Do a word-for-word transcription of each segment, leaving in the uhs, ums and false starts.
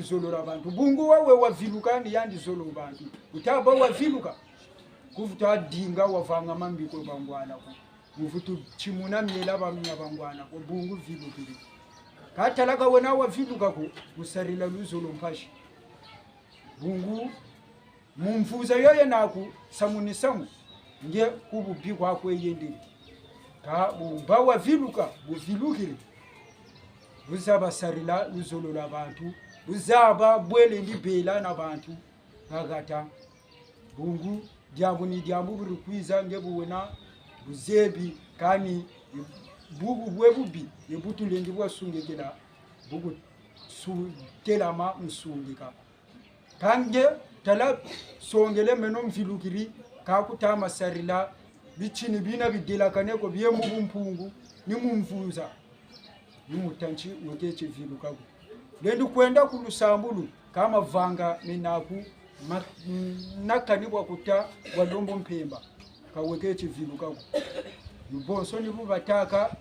zolo lwa bantu. Bungu wawe waviluka ni yandi zolo bantu. Wuta bâ waviluka. Ku vutu dinga wavanga mambi kwe bangwana ko. Mu vutu timuna miela ba mia bangwana ko. Bungu vilukiri. Kâ tala ka wena waviluka ko, wusarila luzolo mpasi. Bungu mu mvuza yo yena ku samu ni samu, nge ku bubi kwa kwe yendele. Kâ bu bâ waviluka, buvilukiri, bu zaba sarila luzolo lwa bantu, bu zaba bwele ndi bêla na bantu, ha hata. Bungu diambu ni diambu bu dikwiza, nge bu wena buzebi, kani bubu bwe bubi, ye bu tulendi bwa sungikila, bu ku su-, telama nsungika. Kâ nge tala songele meno mvilukiri, kâ ku tama sarila bitini bina bidelakane ko bie mu bumpungu, ni mu mvuza. Ni mu tanti weke tiviluka ko. Lendi kwenda ku lusambulu, kâ mavanga mena ku ma-, na kani bwa kuta bwa lembo mpemba. Ka weke tiviluka ko. Ni bonso ni bu batâka,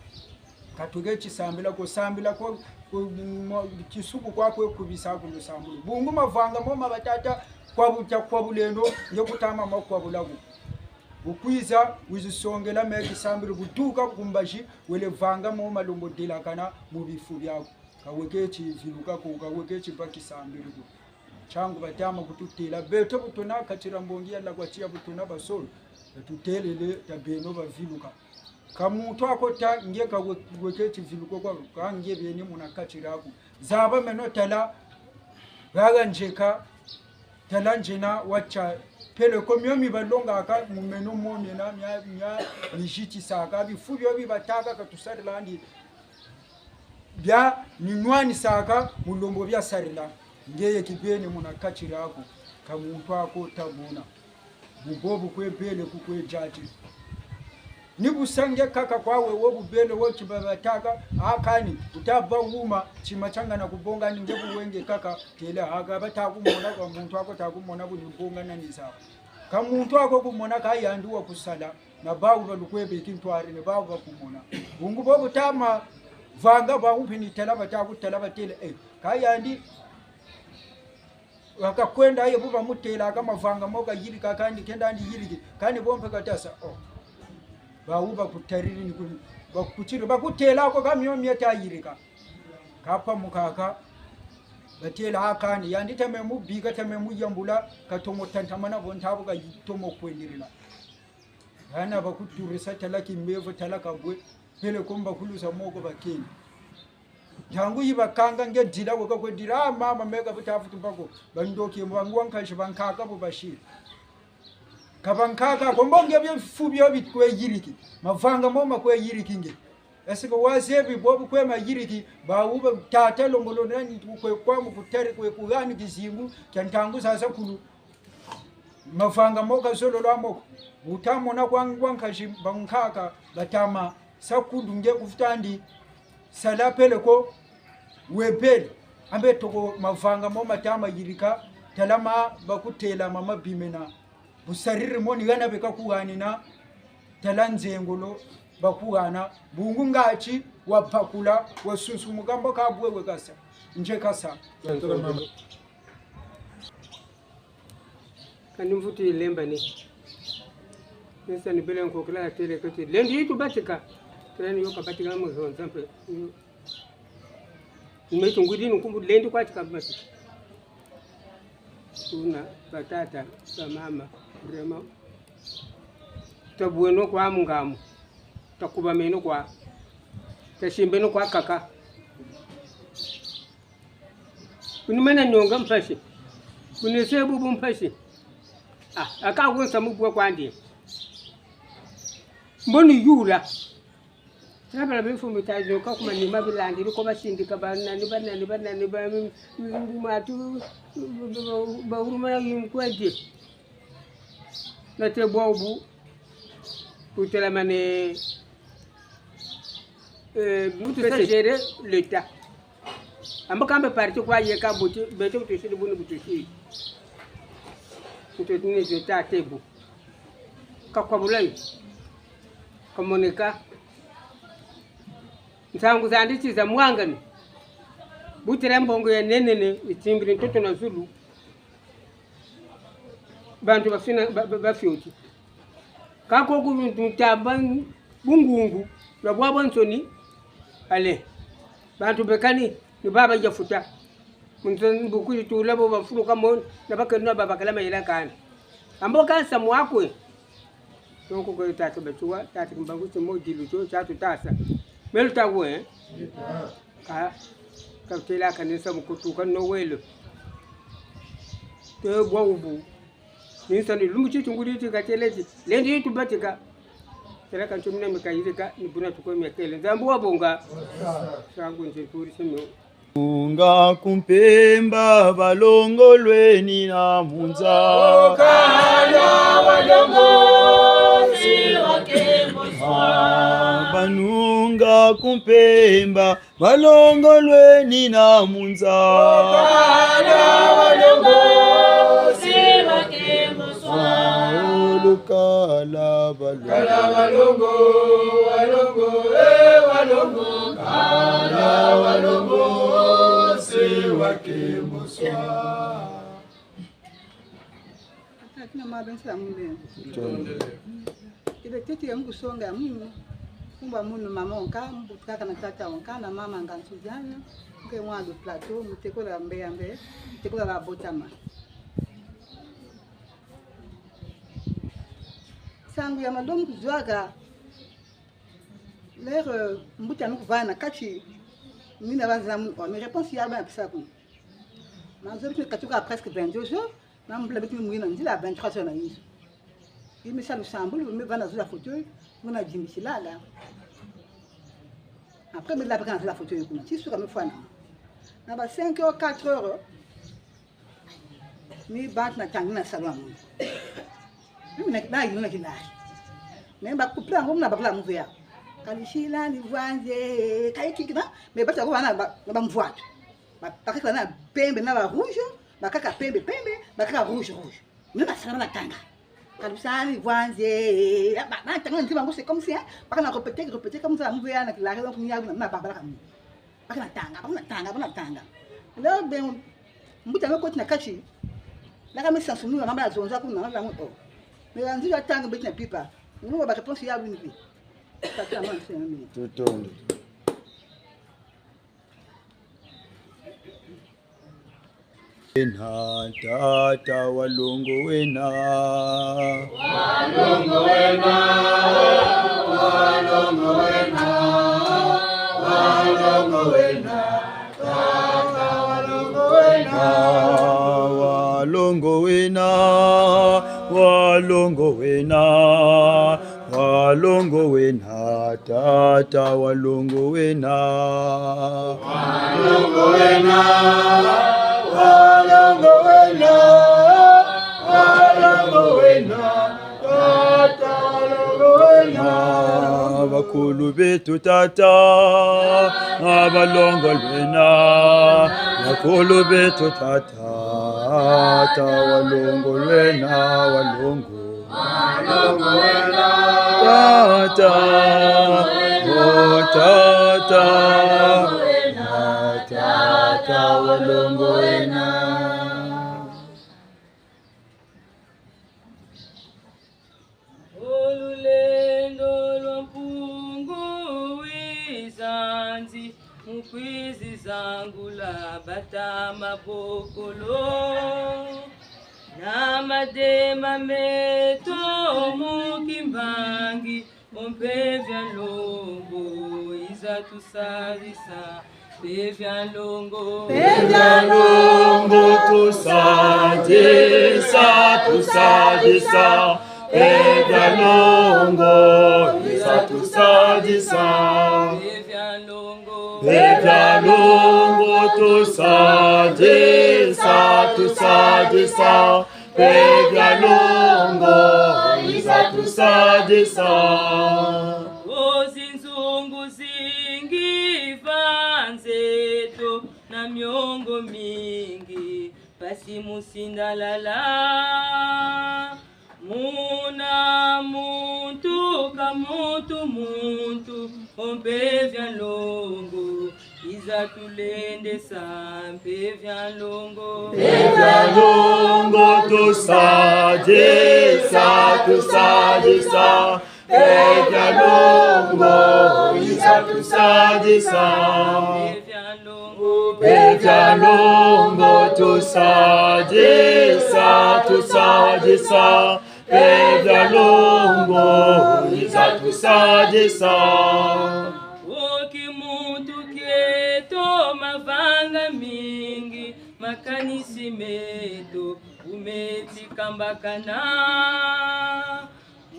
ka tweke tisambila ko, sambila ko, ko, mo-, tisuku kwa kwe kubisa ku lusambulu. Bungu mavanga mo ma batâta kwa buta kwa bulendo, nge ku tama ma kwa bula ko. Wukwiza, wizi songela me tisambilu, bu duka ku mbazi, wele vanga mo ma lembo delakana mu bifu biaku. Ka weke tiviluka ko, ka weke tibâ tisambilu ko. Ntiangu batama kututêla, beto bu twena kati dia mbongi ya la kwa tia bu twena basolo, batutelele, ta beno baviluka. Ka muntu ako ta, nge ka we-, weke tiviluka kwa, kâ nge beni muna kati diaku. Zaba meno tala, haha nzeka, tala nzena watia, peleko mio mi balongaka mu meno mo miena, mia, mia, mizitisaka, bifu bio bi batâka ka tusarilandi, bia minwanisaka mu lembo bia sarila, ngeye kibeni muna kati diaku, ka muntu ako ta mona. Bubo bu kwe bele ku kwe diati. Ni bu sa nge kaka kwa we wo bu bele wo ti ba batâka, a kani, wuta bâ wuma, tima tiangana ku bonga ni nge bu wenge kaka, têle a ka bata ku mona kwa muntu ako ta ku mona bu ni bonga na ni zaba. Ka muntu ako ku mona kâ yandi wa ku sala, na bawu ba lukwe beki ntwari, ni bawu ba ku mona. Bungu bo bu tama vanga bawu mpe ni tala bata ku tala batêle, eh, kâ yandi, waka kwenda ye bu bamutêlaka mavanga mo kayirika, kani kenda andi yiriki, kani bo mpe kata sa, oh. Bawu bakutariri ni ku-, bakutiri, bakutêla ko kâ mio mie ta yirika. Kâ pa mukaka, batêla a kani, yandi ta me mu bika, ta me mu yambula, katomo tantamana bo ntabu kayitomo kwendirila. Hana bakuturisa tala kimbevo, tala kabwe, peleko mbakulusa moko bakeni. Ntangu yi bakanga nge dila weka kwe dila, a mama meka buta futu bako, bandoki mbo ngwa nkazi bankaka bo basiri. Ka bankaka ko mbo nge bifu bio bi kwe yiriki, mavanga mo ma kwe yiriki nge. Est-ce que wazebi bo bu kwe ma yiriki, bawu ba tata longolo nani kwe kwa mu kutari kwe kuhani kizingu, kia ntangu zaza kulu. Mavanga mo kazololo a moko. Wuta mona kwa ngwa nkazi bankaka batama sa kundu nge ku futandi. Sala peleko webele. Ambe toko mavanga mo matama yirika. Tala ma bakutêla mama bimena. Bu sariri mo ni hana beka kuhanina. Tala nzengolo bakuhana. Bungu ngati wabakula, wasunsumuka mbo ka bwe we kasa. Nze kasa. Kani mvutu yi lemba ni. Nesa ni bele nkokela ya têle keti. Lendi yi tubatika. Têle ni yo kabatika mu zonza mpe. Ni me tungudi ni nkumbu lendi kwa tika batika. Tuna, batata, bamama, vraiment. Tabweno kwa mu ngamu. Takubameno kwa. Tasimbeno kwa kaka. Kuni mana nionga mpasi. Kuni se bubu mpasi. Ah, aka wonsa mu bwa kwandi. Mbo ni yula. Tala bala bimfumu tazo ka ku manima bilandiri ko basindika banani, banani, banani, ba, m-, m-, matu, ba, ba, ba, bahurumana yinkwedi. Nate bwabu, kutelamane, eh, mutu sa gérer l'État. Amba kambe parti kwa yeka buti, beto kutusiri buni kutusiri. Kutusiri ne zeta tebu. Ka kwa bulayi. Ka moneka. Nsangu zandi ti za mwangani. Wutêla mbongo ya nene, yitimbiri ntoto na zulu. Bantu bafina, ba, ba, bafioti. Ka ko ku ntamba bungungu, na bwabwansoni, ale. Bantu bekani, ni baba ya futa. Muntu bu kwizi tula bo bafuluka mo, na bakeno babakala mayela kani. Ambo ka nsamu wakwe. Donc, kwe tata Batsua, tata Kimbangu, timo dilu tio, tia tutasa. Melu ta we, eh? Ka, ka têla ka ni nsamu kutuka no wele. Te bwa wubu. Ni nsa ni lumbu ti tungudi ti ka têle ti. Lendi tubatika. Têla ka ntumina mikayirika, ni buna tukwe miakele. Nzambi wabonga. Sangu nzinturi sino. Nunga ku mpemba, balongolweni na munza. Kala walongo, si wakemo swa. Ah, banunga ku mpemba, balongolweni na munza. Kala walongo, si wakemo swa. Ah, lukala balongo. Kala walongo, walongo, eh, walongo. Kala walongo, si wakemo swa. Kina mabe nsi ya mundele. Tondele. Kile tete ya mu kusonga ya munu. Kumba munu mama onka, mbutukaka na tata onka, na mama nga nsudiana. Nke mwa du plateau, mutekola mbe ya mbe, mutekola la botama. Sangu ya malomo kuzwaka. L'heure, euh, mbuta nukuvana kati, mina banza mu, oh, mais réponse ya ba pesa ku. Mazo bitu katuka presque vingt-deux jours, na mbula bitu mwina nzila vingt-trois heures na yizo. Yi mi sa lusambulu, mi vana zula fauteuil, muna jimbi silala. Après, mi laba kana zula fauteuil kuna, tisuka mi fwana. Na ba cinq heures, quatre heures, ni bantu na tangi na salon ya munu. Mimi na, na yuna kilari. Mais ba couple yango muna bakula muve ya. Kalisila ni vwanze, kayi kiki na, mais batu yako bana ba, ba mvwatu. Ba, bakaka na pembe na ba rouge, bakaka pembe pembe, bakaka rouge rouge. Mimi na sala na tanga. Kalisila ni vwanze, ba, na tanga nzima ngo c'est comme si, hein, baka na répéter, répéter comme ça, muve ya na kilari, donc ni ya na, na babala kamu. Baka na tanga, baka na tanga, baka na tanga. Lelo ben, mbuta me koti na kati. Laka me sansu muna mamba zonza kuna, mamba mo, oh. Mais ya nzila tanga beti na pipa. Nunga ba réponse ya bini pi. Tata man se mimi. Tutonde. Wena, tata walongo wena. Walongo wena, walongo wena, walongo wena, tata walongo wena. Walongo wena, walongo wena, walongo wena. Tata walongo wena. Walongo wena, walongo wena, walongo wena, tata walongo wena. Bakulu beto tata, balongo lwena. Bakulu beto tata, tata walongo lwena, walongo. Tata, oh tata, tata walongo wena. O lulendo lwa Mpungu Wizanzi, mu kwizi zangula bata mabokolo. Na madema meto mu kimbangi, o mpeve ya nlongo yiza tusadisa. Mpeve ya nlongo. Mpeve ya nlongo tusadisa, tusadisa. Mpeve ya nlongo yiza tusadisa. Mpeve ya nlongo. Mpeve ya nlongo tusadisa, tusadisa. Mpeve ya nlongo yiza tusadisa. O zinzungu zingi va nzeto na miongo mingi, mpasi mu sindalala. Muna muntu ka muntu muntu, o mpeve ya nlongo yiza Yiza tulendesa mpeve ya nlongo. Mpeve ya nlongo tusadisa, tusadisa. Mpeve ya nlongo yiza tusadisa. Mpeve ya nlongo tusadisa, tusadisa. Mpeve ya nlongo yiza tusadisa. Oki muntu kieto mavanga mingi, makanisi meto umeti kambakana.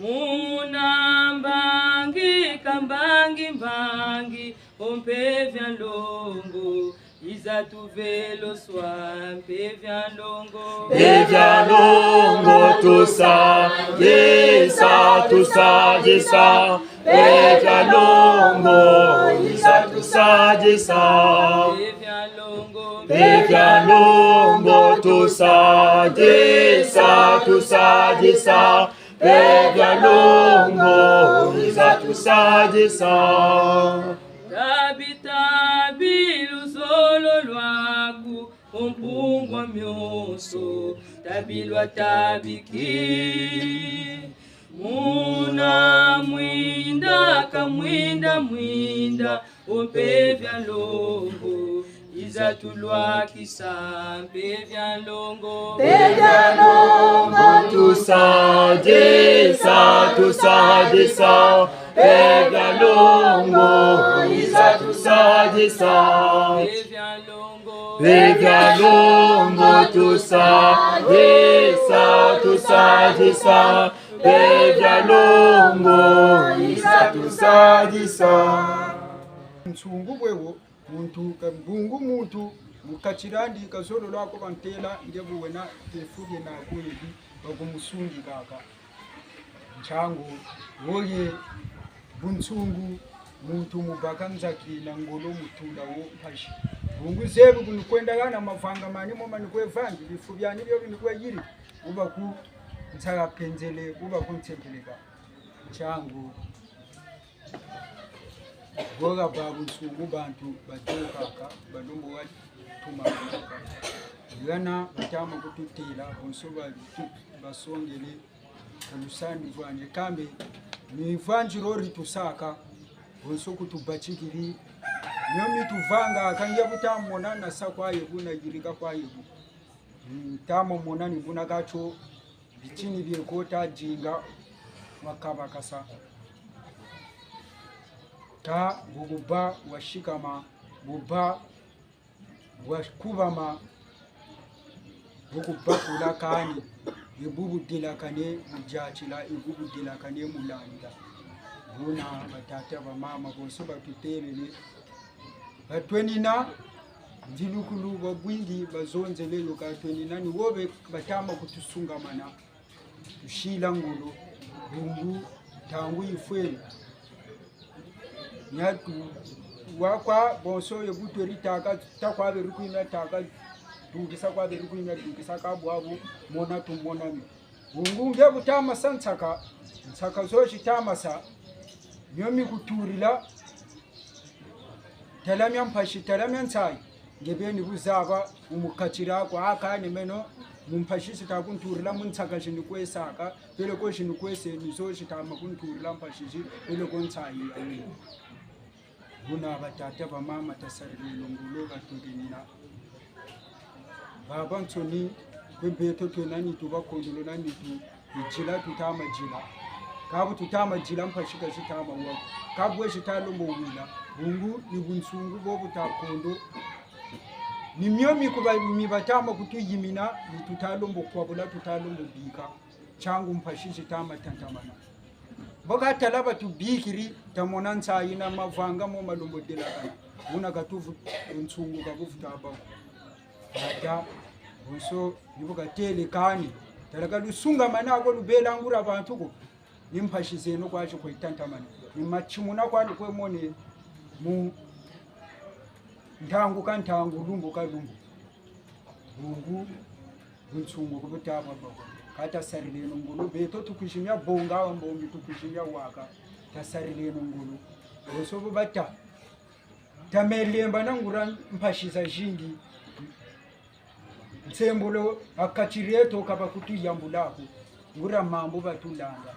Muna mbangi ka mbangi mbangi, o mpeve ya nlongo yiza tuveloswa. Mpeve ya nlongo, mpeve ya nlongo tusadisa, tusadisa. Mpeve ya nlongo yiza tusadisa. Mpeve ya nlongo, mpeve ya nlongo tusadisa, tusadisa. Mpeve ya nlongo yiza tusadisa. Tabi, tabi luzolo lwaku, o Mpungu a mionso, tabi lwatabiki. Muna mwinda ka mwinda mwinda, o mpeve ya nlongo yiza tulwakisa. Mpeve ya nlongo, mpeve ya nlongo tusadisa, tusadisa. Mpeve ya nlongo yiza tusadisa. Mpeve ya nlongo, mpeve ya nlongo tusadisa, tusadisa. Mpeve ya nlongo yiza tusadisa. Nsungu bwe wo, muntu ka mbungu muntu, mu kati diandi kazololo ko bantela, nge bu wena tefu diena kwebi, bakumusungikaka. Ntiangu, wo ye bunsungu, muntu mu baka nzaki na ngolo mu tula wo mpasi. Bungu zebi ku ni kwenda hana mavanga mani mo ma ni kwe vandi, bifu biani bio bi ni kwe yiri, bu baku nsaka penzele, bu baku nsempeleka. Ntiangu, boga ba bunsungu bantu badokaka, balombo wa tuma kaka. Hana batama kututela, bonso ba tu-, basongele, ka lusani vwani, kambe, ni vwandi lori tusaka, bonso kutubatikiri, mio mi tuvanga, ka nge bu tamona, na sa kwa ye bu, na yirika kwa ye bu. Mm, tamona ni buna katio, bitini bie kota dinga, wakabakasa. Ka bu kuba wasikama, bu kuba wakubama, bu kubakula kani, e bu budelakane mu diatila, e bu budelakane mu landa. Buna batata, bamama, bonso batutebele, batwenina, mvilukulu bwa bwingi bazonzele yo, ka twenina ni wo be batama kutusungamana. Tusila ngolo, bungu, ntangu yifweni. Nia tu-, wakwa, bonso ye bu tweri taka, ta kwa beri kwimia taka, dukisa kwa beri kwimia, dukisa ka bwabu, mona tumona mi. Bungu nge bu tamasa nsaka, nsaka zo zi tamasa, mio mi kuturila, tala mia mpasi, tala mia nsayi. Nge beni bu zaba, mu mu katila kwa, a kani meno, mu mpasi zi ta kunturila, mu nsaka zi ni kwe saka, peleko zi ni kwe se, ni zo zi tama kunturila mpasi zi, peleko nsayi ya meno. Buna batata, bamama, tasarileno ngolo, batwenina. Babansoni, kwe beto twena nitu bakondolo na nitu, ni dila tutama dila. Ka bu tutama dila, mpasi ka zitama wa ko. Ka bwe zita lombo wila, bungu ni bunsungu bo buta kondo. Ni mio mi kuba, mi batama kutuyimina, ni tuta lombo kwabula, tuta lombo bika. Ntiangu mpasi zitama tantamana. Bo ka tala batubikiri, tamona nsayi na mavanga mo malombo delakana. Buna ka tuvu-, nsungu ka buvuta ba ko. Tata, bonso, ni bu katele kani. Tala ka lusungamana ko, lubela nguria bantu ko. Ni mpasi zeno kwa zi kwe tantamana. Ni matimuna kwa lu kwe mone mu ntangu ka ntangu, lumbu ka lumbu. Bungu, bunsungu ku buta bwa ba ko. Ka tasarileno ngolo, beto tukwizi mia bonga, wa mbongi tukwizi mia waka. Tasarileno ngolo. Bonso bu bata. Tame lembana nguria mpasi zazingi. Nsembolo ha kati dieto ka bakutuyambula ko. Nguria mambu batulanda.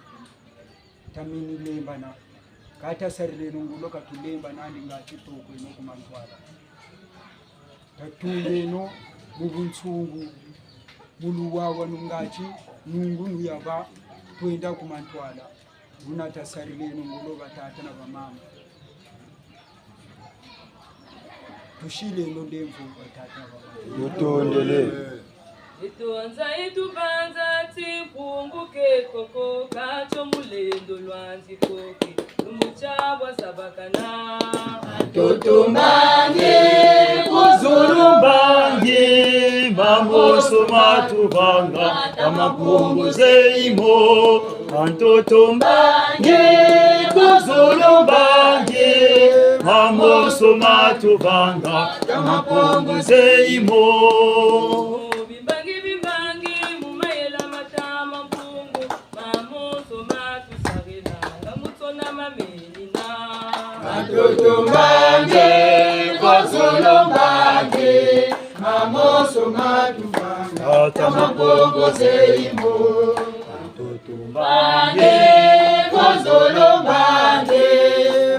Tame ni lembana. Ka tasarileno ngolo ka tulembana nandi ngati tokweno ku mantwala. Tatungeno mu bunsungu, mu luwawanu ngati nungunu yaba twenda ku mantwala. Buna tasarileno ngolo batata na bamama. Tusileno ndemvo batata na bamama. Tutondele. Itonza itubanza ti Mpungu ke koko, katio mulendo lwanzi koke, lumbu tia bwa sabakana. Ntoto mbangi, ku zulu mbangi, mamoso matuvanga, ta ma Mpungu zeyi mo. Ntoto mbangi, ku zulu mbangi, mamoso matuvanga, ta ma Mpungu zeyi mo. Bimbangi, bimbangi, mu mayela ma ta ma Mpungu, mamoso matusarila, nga mutsona mamenina. Ntoto mbangi, ku zulu mbangi, mamoso matuvanga, ta ma Mpungu zeyi mo. Ntoto mbangi, ku zulu mbangi,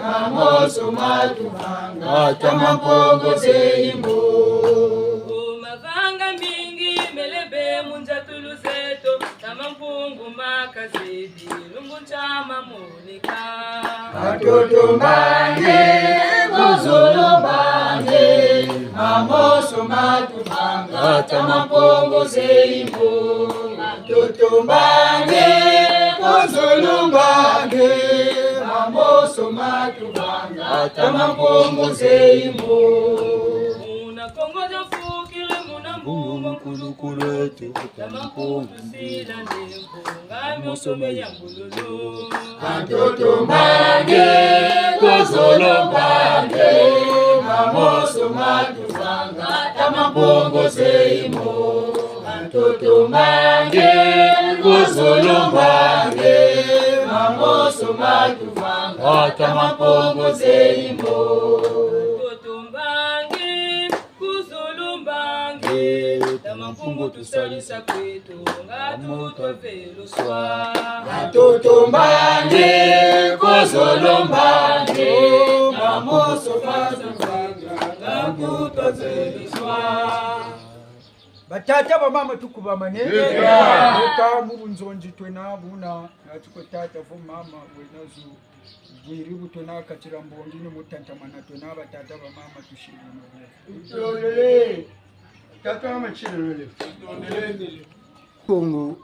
mamoso matuvanga, ta ma Mpungu zeyi mo. Mavanga mingi mele be mu nziatulu zeto, ta ma Mpungu makazebi, lumbu ntia mamonika. Ntoto mbangi, ku zulu mbangi, mamoso matuvanga, ta ma Mpungu zeyi mo. Ntoto mbangi, ku zulu mbangi, mamoso matuvanga, ta ma Mpungu zeyi mo. Muna Kongo dia Mfukiri, muna mbungu nkulukulu eto, ta ma Mpungu sila ndemvo, nga mioso me yambululu. Ntoto mbangi, ku zulu mbangi, mamoso matuvanga, ta ma Mpungu zeyi mo. Ntoto mbangi, ku zulu mbangi, mamoso matuvanga, ta ma Mpungu zeyi mo. Ntoto mbangi, ku zulu mbangi, ta ma Mpungu tusalisa kweto, nga tutwa veluswa. Ntoto mbangi, ku zulu mbangi, mamoso matuvanga, nga tutwa veluswa. Batata, bamama, tukubamane. Yeka. Yeka, mu bunzonzi twena buna, ngati ko tata vo mama wena zu. Bwiri bu twena kati dia mbongi ni mu tatamana twena batata bamama tusileno. Tutondele. Tata mama tusileno. Kongo,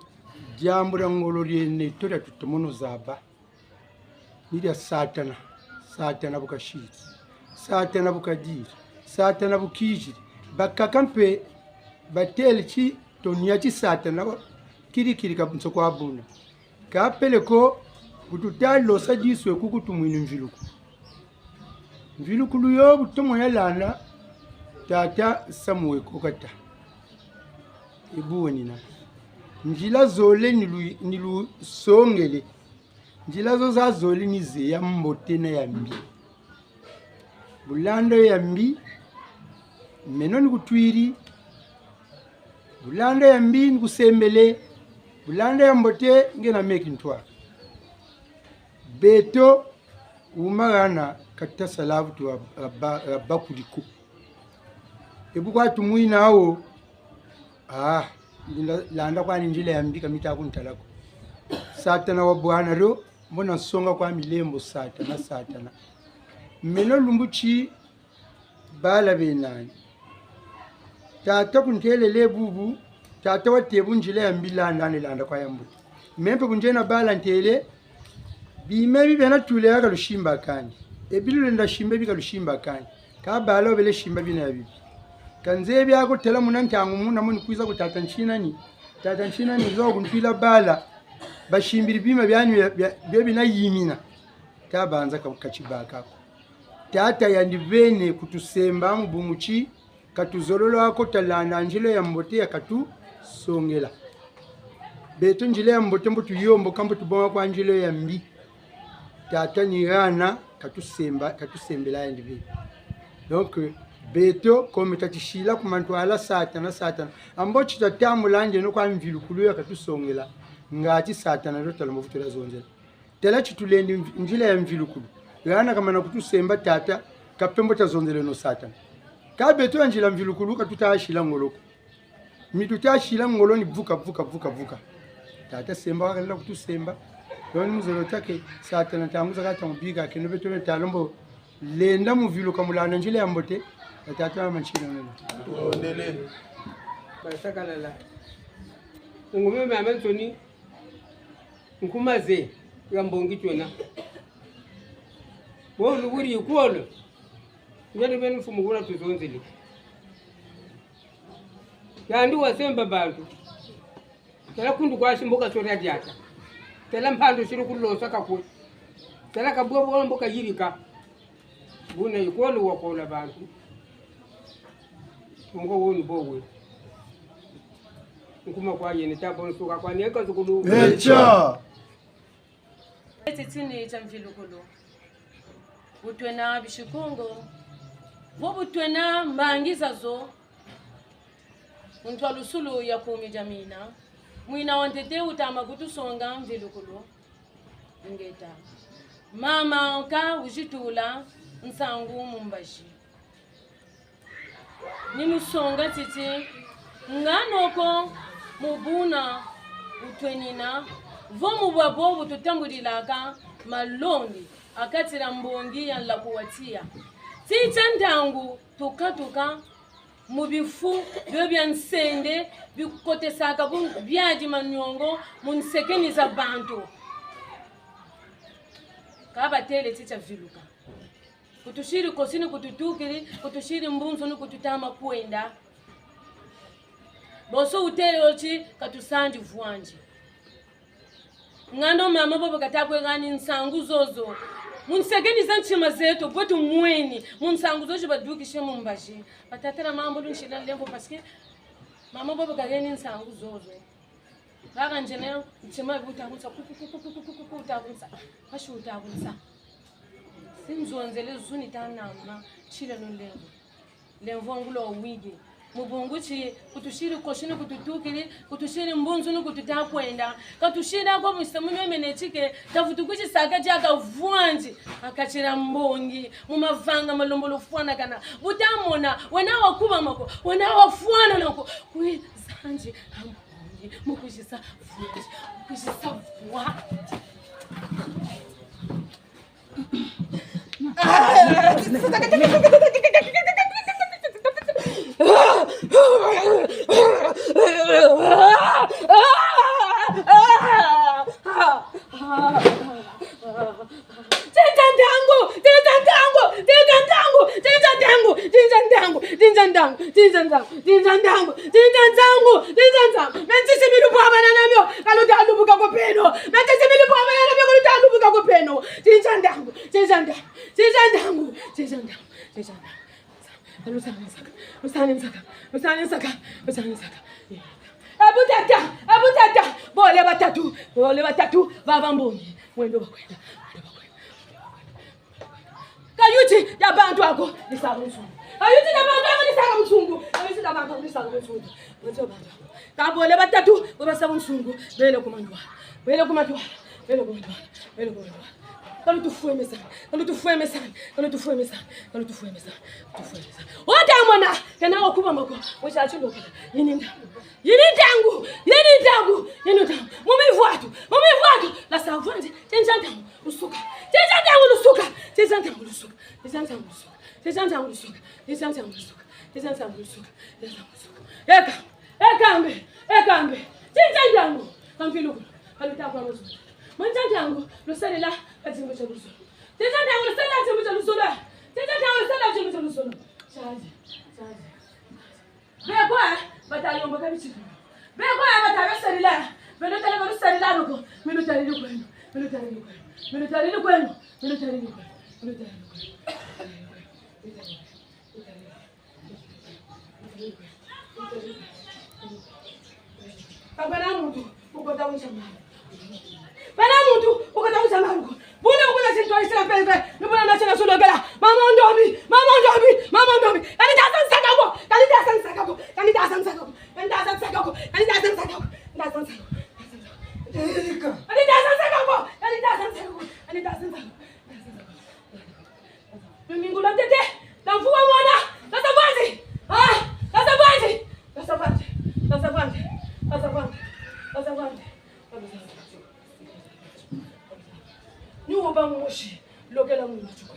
diambu dia ngolo diena neto dia tutomono zaba. Ni dia Satana. Satana bu kasiri. Satana bu kadiri. Satana bu kiziri. Bakaka mpe batêle ti tonia ti Satana kirikiri ka nso kwa buna. Ka peleko, bu tuta losa disu e kuku tumwini mviluku. Mvilukulu yo bu tomo ya landa, tata Samuel Kokata. E bu wenina. Nzila zole ni lu-, ni lusongele. Nzila zo zazole ni ze, ya mbote na ya mbi. Bu landa ya mbi, meno ni kutwiri. Bu landa ya mbi ni kusembele. Bu landa ya mbote nge na meki ntwa. Beto, wuma hana ka tuta sala vutu ha, ha ba-, ha bakuri ko. E bu kwa tumwina wo, ah, nzila, landa kwani nzila ya mbi ka mita kuntala ko. Satana wabwana dio, mbo nasonga kwa milembo Satana, Satana. Meno lumbu ti bala bena nani. Tata kuntêle bubu, tata watê bu nzila ya mbi landa, ni landa kwa ya mbote. Me mpe bu nzena bala ntêle, bima bi bena tûle ya ka lusimba kani. E bi lulenda simba bi ka lusimba kani. Ka bala wabele simba bina ya bibi. Ka nzebi ako tala muna ntangu muna mo ni kwiza ku tata Nsinani. Tata Nsinani nzo kuntwila bala. Basimbiri bima biani bia, bia, bia bina yimina. Tabanza ka, ka tibaka ko. Tata yandi vene kutusemba mu bungu ti, katuzololo ko talanda nzila ya mbote ya katusongela. Beto nzila ya mbote mbo tuyomboka mbo tubonga kwa nzila ya mbi. Tata ni hana katusemba, katusembela yandi vene. Donc, beto, comme tati sila ku mantwala Satana, Satana. Ambo ti tatambula ndieno kwa mvilukulu ya katusongela. Ngati Satana ndo tala mbo vutu dia zonzela. Tala ti tulendi mvi-, nzila ya mvilukulu. Hana kamana kutusemba tata, ka pembo tazonzeleno Satana. Ka beto ya nzila mvilukulu, ka tuta sila ngolo ko. Mi tuta sila ngolo ni vuka, vuka, vuka, vuka. Tata semba, wakalenda kutusemba. Yo ni muzolo take, Satana ntangu zakaka tamubika, keno beto ne tala mbo lenda muviluka mulanda nzila ya mbote, ya tata wa mantsina nene. Ondele. Basakalala. Ngumeme amansoni, nkuma ze, ya mbongi twena. Wo luburi yikolo. Ngeni beni mfumu kuna tuzonzele. Yandi wasemba bantu. Tala kundu kwa si mbo kasori diata. Tala mpandu siri kulosa kakwe. Tala kabwa bwa mbo kayirika. Buna yikolo wakola bantu. Mbo woni bowe. Nkuma kwa yene tabo nsuka kwa neka zukulu. Echa. Eti tini tia mvilukulu. Bu twena bisi Kongo. Vo bu twena mbangi zazo. Mu ntwalusulu ya kumi dia mina. Mwina wa ntete wutama kutusonga mvilukulu. Ingeta. Mama nka wuzitula nsangu mu mbazi. Ni musonga titi, ngano ko mu buna bu twenina, vo mu bwabo bu tutambudilaka malongi, ha kati dia mbongi ya nlaku wa tiya. Ti tia ntangu, tuka tuka, mu bifu bio bia nsende, bikotesaka bu-, biadi maniongo, mu nsekeni za bantu. Ka batele ti tia viluka. Ku tusiri kosi ni ku tutukiri, ku tusiri mbunzu ni ku tutama kwenda. Bonso wutele wo ti, ka tusandi vwandi. Ngano mama bobo kata kwe hani nsangu zozo. Mu nsekeni za ntima zeto, bwe tumweni, mu nsangu zo zi badukisi mu mbazi. Batata na mama bo lunsila lembo, parce que mama bobo kaheni nsangu zozo. Kaka nzene, ntima wuta kunsa, ku, ku, ku, wuta kunsa. Kasi wuta kunsa. Si nzonzele zuni ta nama, tila no lemvo. Lemvo ngula wige. Mu bungu ti, ku tusiri kosi ni ku tutukiri, ku tusiri mbunzu ni ku tuta kwenda. Ka tusiri ko mu sita mu meme ne tike, tavutu ku tisaka tiaka vwandi, ha kati dia mbongi, mu mavanga malembolo fwanakana. Bu tamona, wena wakubama ko, wena wafwanana ko. Kwe zanzi, ha mbongi, mu kuzisa vwandi, mu kuzisa vwandi. Tinza ntangu, tinza ntangu, tinza ntangu, tinza ntangu, tinza ntangu, tinza ntangu, tinza ntangu, tinza ntangu, tinza ntangu, tinza ntangu. Mentisi milu bwabana na mio, ka luta lubuka ko beno. Mentisi milu bwabana na mio, ka luta lubuka ko beno. Tinza ntangu, tinza ntangu, tinza ntangu, tinza ntangu, tinza ntangu. Lusani nsaka, lusani nsaka, lusani nsaka, lusani nsaka. E bu tata, e bu tata, bole batatu, bole batatu, baba mbongi, mwendo bakwenda, mwendo bakwenda. Kayuti dia bantu ako, ni saka musungu. Kayuti dia bantu ako, ni saka musungu. Kayuti dia bantu ako, ni saka musungu. Mwendo bantu ako. Ka bole batatu, bo basa musungu, bele ku mandwala, bele ku mandwala, bele ku mandwala, bele ku mandwala. Ka lutufwemesani, ka lutufwemesani, ka lutufwemesani, ka lutufwemesani, lutufwemesani. Wata mwana, kena wakubama ko, wesa chulukila. Yini ntangu, yini ntangu, yini ntangu, yini ntangu. Mu mivwatu, mu mivwatu, lasa vwandi, tinza ntangu, lusuka. Tinza ntangu, lusuka. Tinza ntangu, lusuka. Tinza ntangu, lusuka. Tinza ntangu, lusuka. Tinza ntangu, lusuka. Tinza ntangu, lusuka. Tinza ntangu, lusuka. Eka. E kambe, e kambe. Tinza ntangu, ka mvilukulu, ka luta kwa luzolo. Mu nza ntangu, lusalela, ka timbu tia luzolo. Tinza ntangu, lusalela, timbu tia luzolo. Tinza ntangu, lusalela, timbu tia luzolo. Tiazi, tiazi. Bekwe, bata yomboka bitiki. Bekwe, bata lusalela. Beno tala ba lusalela noko. Minu tali lukweno. Minu tali lukweno. Minu tali lukweno. Minu tali lukweno. Minu tali lukweno. Ka bena muntu wukota wunsa malu. Bena muntu wukota wunsa malu ko. Buna wukota sintwa isila pepe. Ni buna nasila sulogela. Mama Ndombi, mama Ndombi, mama Ni wo ba mosi, lokela mu matuku.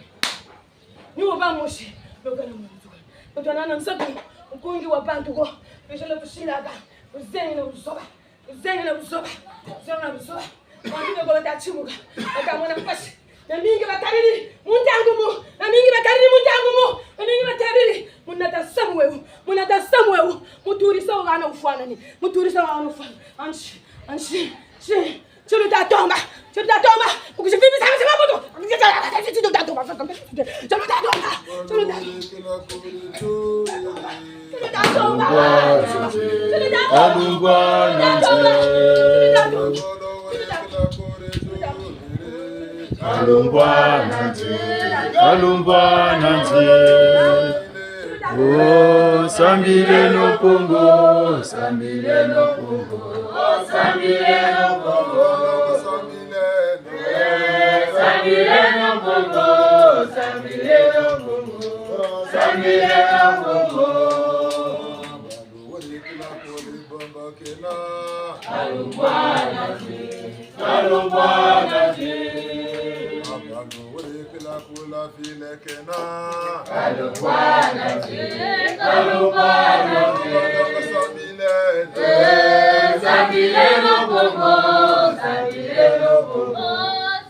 Ni wo ba mosi, lokela mu matuku. Kutwanana nsatu, nkungi wa bantu ko, bizolo tusilaka, buzengi na buzoba. Buzengi na buzoba. Buzengi na buzoba. Bantu beko bata timuka. Bata mona mpasi. Na mingi batariri mu ntangu mu. Na mingi batariri mu ntangu mu. Na mingi batariri. Mu nata samu wewu. Mu nata samu wewu. Mu turisa wo hana wufwanani. Mu turisa wo hana wufwanani. Ansi. Ansi. Si. Si luta tomba. Si luta tomba. Kukusi fifi sa masi mabutu. Si luta tomba. Si luta tomba. Si luta tomba. Kalumbwa na nze. Kalumbwa na nze. Kalumbwa na nze. Oh, sambileno Kongo, sambileno Kongo, sambileno Kongo, sambileno. Eh, sambileno Kongo, sambileno Kongo, sambileno Kongo. Kalumbwa na nze, kalumbwa na nze. Abano wele kila kula file kena. Kalumbwa na nze, kalumbwa na nze. Sambileno. Eh, sambileno Kongo, sambileno Kongo,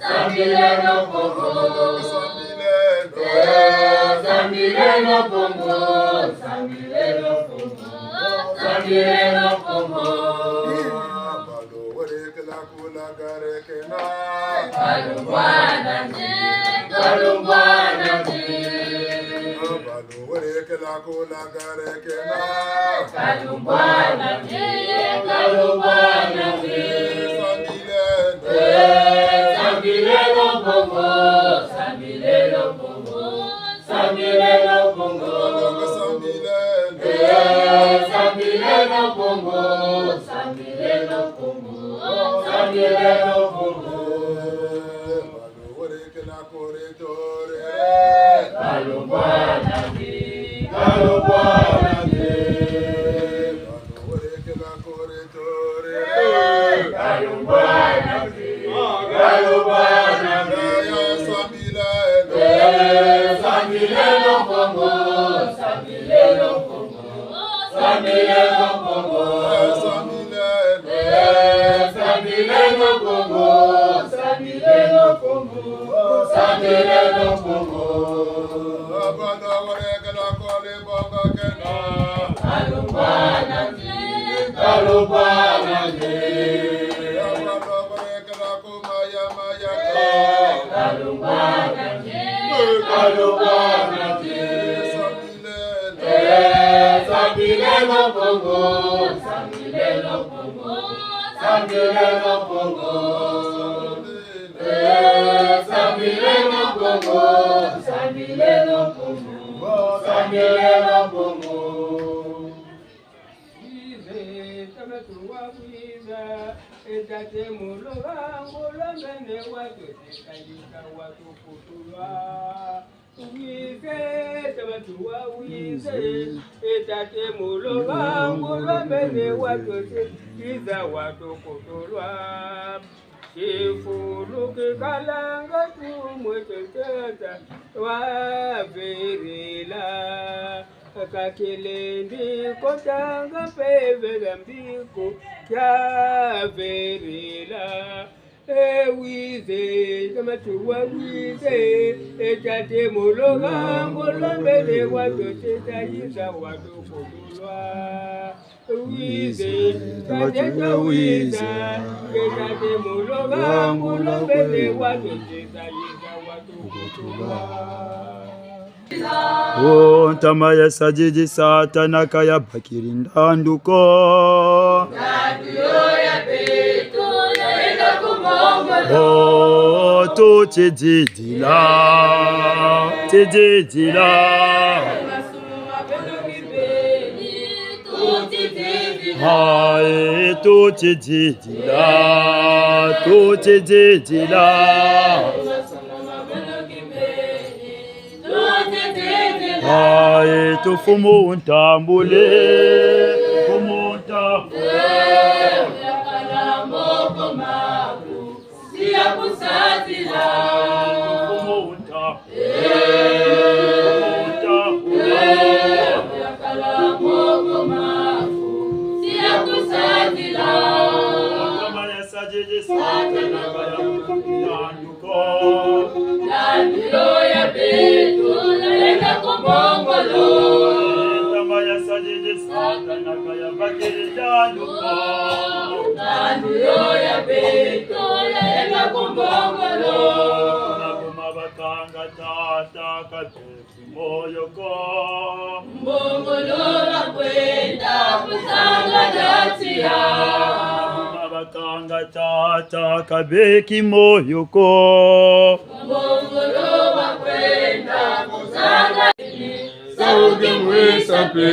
sambileno Kongo. Sambileno. Eh, sambileno Kongo, sambileno Kongo, sambileno Kongo. Abano wele kila kula gare kena. Kalumbwa na nze, kalumbwa na nze. Abano wele kila kula gare kena. Kalumbwa na nze, kalumbwa na nze. Sambileno. Eh, sambileno Kongo, sambileno Kongo, sambileno Kongo. Sambileno. Eh, sambileno Kongo, sambileno Kongo, sambileno Kongo. Abano wele kila kore tore. Kalumbwa na nze, kalumbwa na nze. Abano wele kila kore tore. Kalumbwa na nze, kalumbwa na nze. Eh, sambileno. Eh, sambileno Kongo, sambileno Kongo, sambileno Kongo. Eh, sambileno. Eh, sambileno Kongo, sambileno Kongo, sambileno Kongo. Abano wele kila kole bonga kena. Kalumbwa na nze, kalumbwa na nze. Abano wele kila kuma ya maya. Kalumbwa na nze, kalumbwa na nze. Sambileno. Eh, sambileno Kongo, sambileno Kongo, sambileno Kongo. Eh, sambileno Kongo, sambileno Kongo, sambileno Kongo. Wize, tama tuwa wiza, e tate muloba, ngolo mene watu, teka yika watu kutulwa. Wize, tama tuwa wize, e tate muloba, ngolo mene watu, iza watu kutulwa. Tifulu kikalanga tumwe teteta, wavirila. Kakelendi kotanga mpeve za mbi ko, yavirila. E wize, tama tuwa wize, e tate muloba, ngolo mene watu, teka yika watu kutulwa. Wize, tate wize, tate muloba, ngolo mene watu, teka yika watu kutulwa. O ntama ya sadidi Satana ka yabakiri ndandu ko. Ndandu yo ya beto, ya enda ku mongo. O tutididila, tididila. Aye, tutididila, tutididila. Aye, tu Mfumu ntambule, Mfumu ntambule. Siya kusatila. Ntandu yo ya beto, ya yenda ku mbongolo. Nakuma bakanga tata kabeki moyo ko. Mbongolo bakwenda kuzanga dia tiya. Nakuma bakanga tata kabeki moyo ko. Mbongolo bakwenda kuzanga. Sawu kimwisa mpe.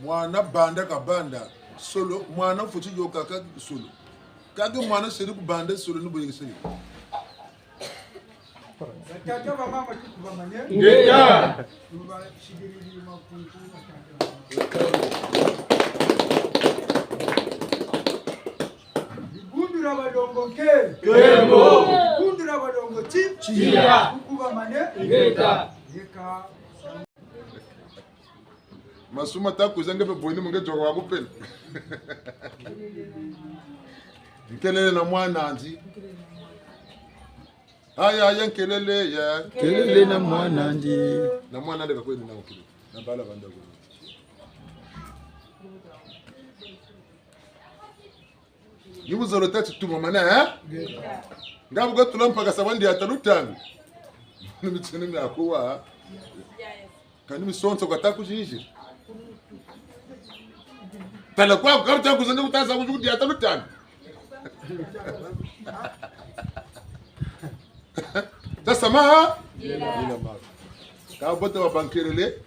Mwana banda kabanda solo, mwana fweti yôka ka solo. Kâ mwana seri kubanda solo ni bo yekeseri. Batata, bamama, tukubamane. Ngeta. Tubashikiriri makuku, batata. Dibundu dia balongo nke. Nkembo. Dibundu dia balongo ti. Tiya. Tukubamane. Ngeta. Yeka. Masumu ta kwiza nge mpe bweni mu nge dioka wa kupela. Nkelele na mwana'andi. Aya, aya, nkelele, ya. Nkelele na mwana'andi. Na mwana'andi kakwe ni na ukili. Na bala banda kwe. Ni bu zolo tâ ti tubamane, eh? Nga bu katula mpaka sa bandi ata lutami. Ni mitini mia kuwa. Kani misonso kata kuzizila. Tala kwa, kwa kata kuzanga kutaza kuzuku dia tanu tanu. Tasama ha? Yela. Yela ma. Ka bote wa bankelele,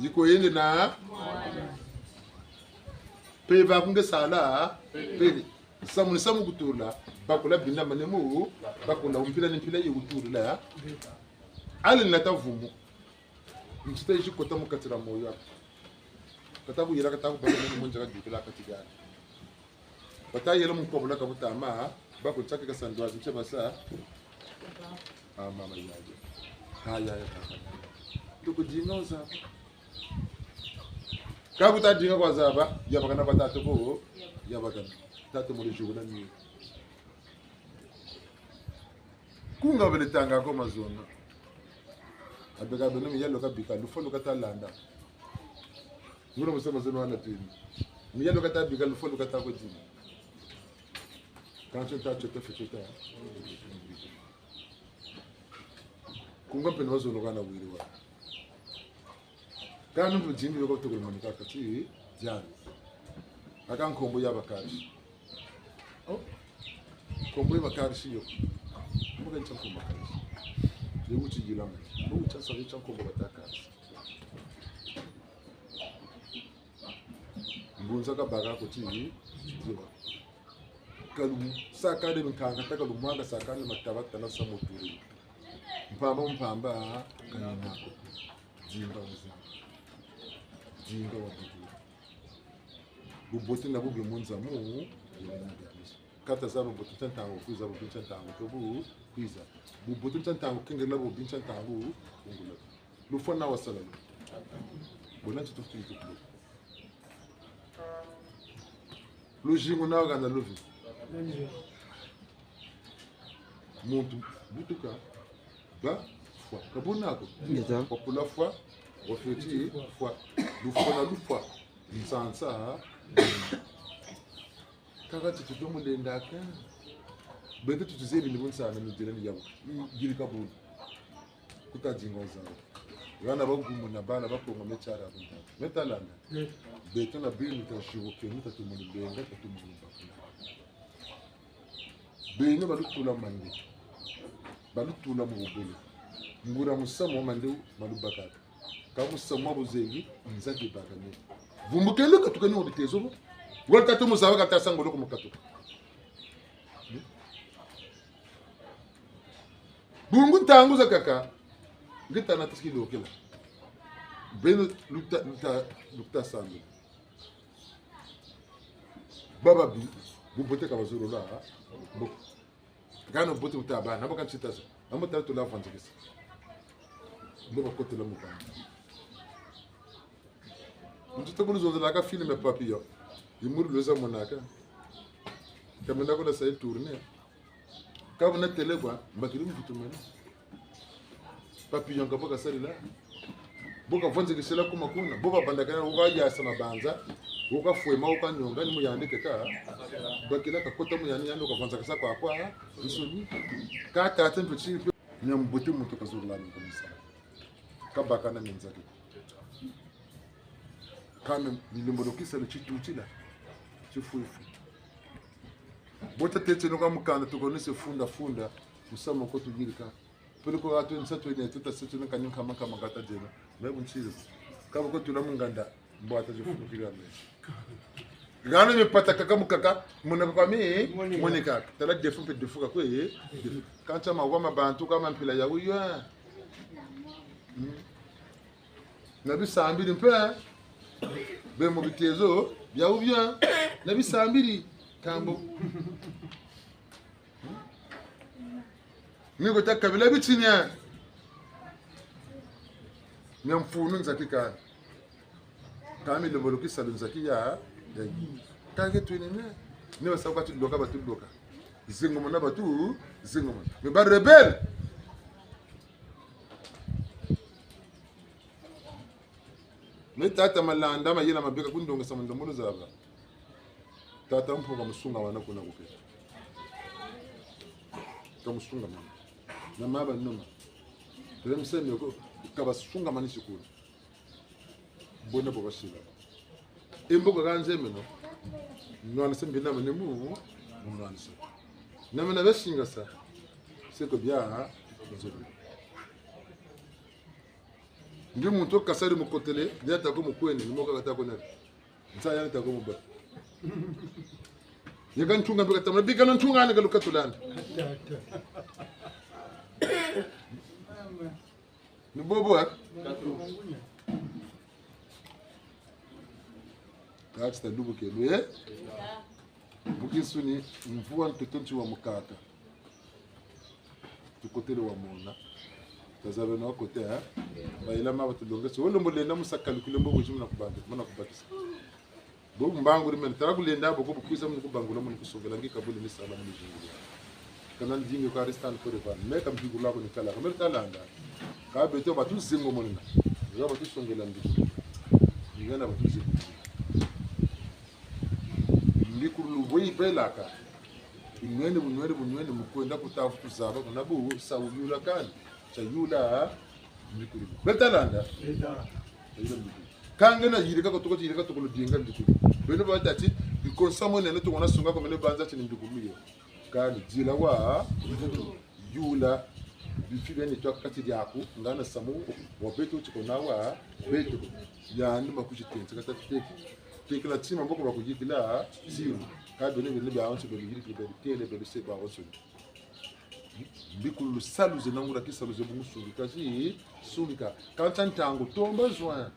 yiko yende na. Pe ba kunge sala, pele. Samu ni samu kutula, bakula bina manemu, bakula mpila ni mpila yi kutula. Ale ni lata vumu. Nsita yizi kota mu kati dia moyo aku. Kata kuyela, kata kubaka meno mu nza kadukila kati diandi. Bata yela mu nkobolo ka butama, bakutsake ka sandwazi ntie basa. Ah, mama yaya. Ah, yaya, papa. Tuku dinga wuzaba. Ka kuta dinga kwa zaba, yabakana kwa tata ko, yabakana. Tata mu lujuku na mi. Kunga bele tanga ko mazono. Abeka beno miyalu kabika, lufwa lu kata landa. Ngura musema zeno wana twini. Miyalu kata bika, lufwa lu kata ko dima. Kansi ta tio ta fe tio ta. Kunga mpe ni mazono kana wiri wa. Kâ ni mpe dimi yo ko tokolo manika kati diani. Aka nkombo ya bakarisi. Oh. Nkombo ya bakarisi yo. Mbo ka ntia nkombo bakarisi. Ye wuti yilama. Mbo wuti sa ntia nkombo bata karisi. Ngunza kabaka ko ti, diwa. Kalu sakane nkanga ta kalu mwanga sakane mataba tana sa moturi. Mpamba mpamba kani nako. Dinga wuzaba. Dinga wabutu. Bubote na bubi mu nza mu, yena na biabiso. Kata zaba bubote ntia ntangu kwiza, bubi ntia ntangu ko bu kwiza. Bubote ntia ntangu kengerela, bubi ntia ntangu kungula. Lufwa na wasala. Bona nti tufutu yitu kulo. Luzingu na wakana luvi. Muntu butuka, bâ fwa. Ka buna ko? Ngeta. Wakula fwa, wafweti fwa. Lufwa na lufwa. Nsansa. Kaka ti tuto mulendaka. Beto tutuzebi ni bunsana ni dila ni yabu. Yirika buna. Kuta dinga wuzaba. Bana ba gumu na bana ba Kongo me tiara kunta. Me talanda. Beto na beno ta zibuke, me ta tumunu benga, ta tumunu bakula. Beno balutula mande. Balutula mu bubele. Nguria musamu wa mande balubakaka. Ka musamu wa buzengi, nzaki bakane. Vumbukeno katuka ni wa bitezo bo. Wala tatu muzaba kata sangolo ku mukatuka. Hmm? Bungu ntangu zakaka, nge tana tiki lokela. Beno luta, luta, luta sambe. Baba bi, Bubote ka bazololo, ha? Bo. Ngano bubote buta bâ, na bo ka ntita zo. Na bo tala tula vanzikisa. Mbo bakotela mu bana. Ntu ta kulu zonzelaka film ya Papillon. Yi muri lweza monaka. Kamena kuna sa yi tourner. Ka buna télé kwa, mbakiri mvutu mena. Papillon ka bo kasalila. Bo kavanzikisila kuma kuna. Bo babandakana, wo kayasa mabanza. Wo kafwema, wo kanyonga, ni mu yandi keka. Bakila kakota mu yandi, yandi wo kavanzakasa kwa kwa. Nsoni. Ka tata mpe ti mpe. Nia mbote muntu kazololo ni kumisa. Kabaka na minzaki. Kâ me, ni lembolo kisalu titutila, tifwifi. Bo tatêle tieno ka mukanda tukonese funda funda, musamu ko tuyirika. Peleko atu nsatu ene tuta setu na kani nkama nkama kata dieno. Me bu ntiri. Ka bo ko tula mu nganda, mbwata zifukukila me. Ngana mipata kaka mukaka, muna kwa mi, monika. Monika. Tala defu mpe defu ka kwe, defu. Kâ ntia mawa ma bantu ka ma mpila ya wuyo. Hmm. Na bisambiri mpe. Be mu bitezo, bia wubia. Na bisambiri. Kambo. Ni ko ta kabila bitini. Nia mfunu nzaki kani. Kâ mi lembolo kisalu nzaki ya, ya yi. Kâ ke twini ne. Ni basa kwa ti loka batu loka. Zingomona batu, zingomona. Me ba rebelle. Me tata Malanda, mayela mabe ka kundongesa mu ndombolo zaba. Tata Mputu kamusungamana kuna ku keta. Kamusungamana. Na maba noma. Tele msemi ko, kabasungamanisi kuna. Bona bo basila. E mbo ka kanze meno. Nwanisa mbi na mene mu, mu nwanisa. Na mena basingasa. Seko bia, nzolo. Ndi muntu kasari mukotele, ni ata ko mukwene, ni mo ka kata ko na. Nsa ya ni ta ko mubâ. Yeka ntunga mpe katamana, bika na ntunga ni ka lukatulanda. Ni bobo, eh? Kati ta dubu kelo, eh? Bukinsuni, mvula ntoto nti wa mukaka. Tukotele wa mona. Tazabeno wa kote, eh? Bayela ma batulongese. Wo lembo lenda mu sa calculer mbo bwisi muna kubandi, muna kubakisa. Bo mbangu ri mene, tala kulenda bo ko bukwiza muna kubangula muna kusongela ngi kabuli ni sala muna zingula. Kana ndingi ka restant ko revani. Me ka mbikulu ko ni kala. Ka me talanga. Kâ beto batuzingomonina. Nga batusongela mbi. Nga na batuzingomonina. Mbikululu bo yibelaka. Bunwene, bunwene, bunwene, mu kwenda ku tafu tuzaba, kuna bu sa wuyula kani. Tia yula, mbikululu. Beto talanda? Beto talanda. Tia yula mbikululu. Kâ nge na yirika ko tuko, yirika tuko ludinga mbikululu. Beno batâ ti, bikonsa mo nene tuko na sunga ko mene banza ti ni mbikululu yo. Kani, dila wa, yula, bifi bia nitu ha kati diaku, nga na samu, wa beto tiko na wa, beto. Yandi ma kusi tense kata teke. Tekela tima mboko bakuyikila, tima. Kâ beno beno biawonso beno yirikila beno tele beno se bawonso. Mbikululu salu ze nangula kisalu ze bungu sungika zi, sungika. Kâ ntia ntangu tomba zwa.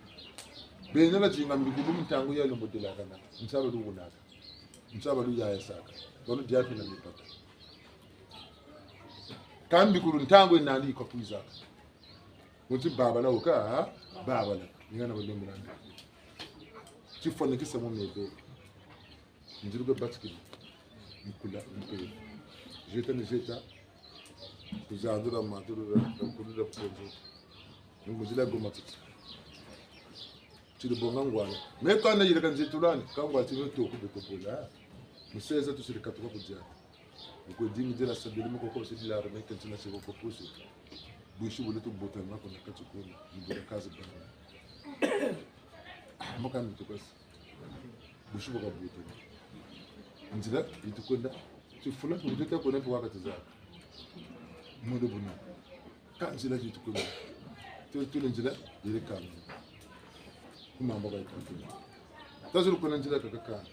Beno la dinga mbikululu mu ntangu ya lembo delakana. Nsa baluwunaka. Nsa baluyayasaka. Baludiaka na mipata. Kâ mbikululu ntangu yina yandi yi kakwizaka. Wo ti babala wuka, babala. Ni ngana balembela mbi. Tifwanikisa mu mebe. Nziri kwe batikila. Nkula, nkula. Zeta ni zeta. Kuzandula matulula, kulula kukonzo. Nguzila goma titi. Tiri bonga ngwana. Me kana yirika nzitulani, kâ ngwa ti me toku beko bola. Museza tusiri katuka kudia. Ukwe dingi dila sabili mukoko sidi la remeke ntina siko kopusu. Bwisi bule tubutana kuna kati kuna. Mbula kazi bana. Maka ni tukasi. Bwisi bu kabutana. Nzila yi tukwenda. Tifula, tukututa kuna mpe wakati za. Modo buna. Kâ nzila yi tukwenda. Tule, tule nzila, yele kama. Kuma mboka yi tukwenda. Tazulu kuna nzila kakaka.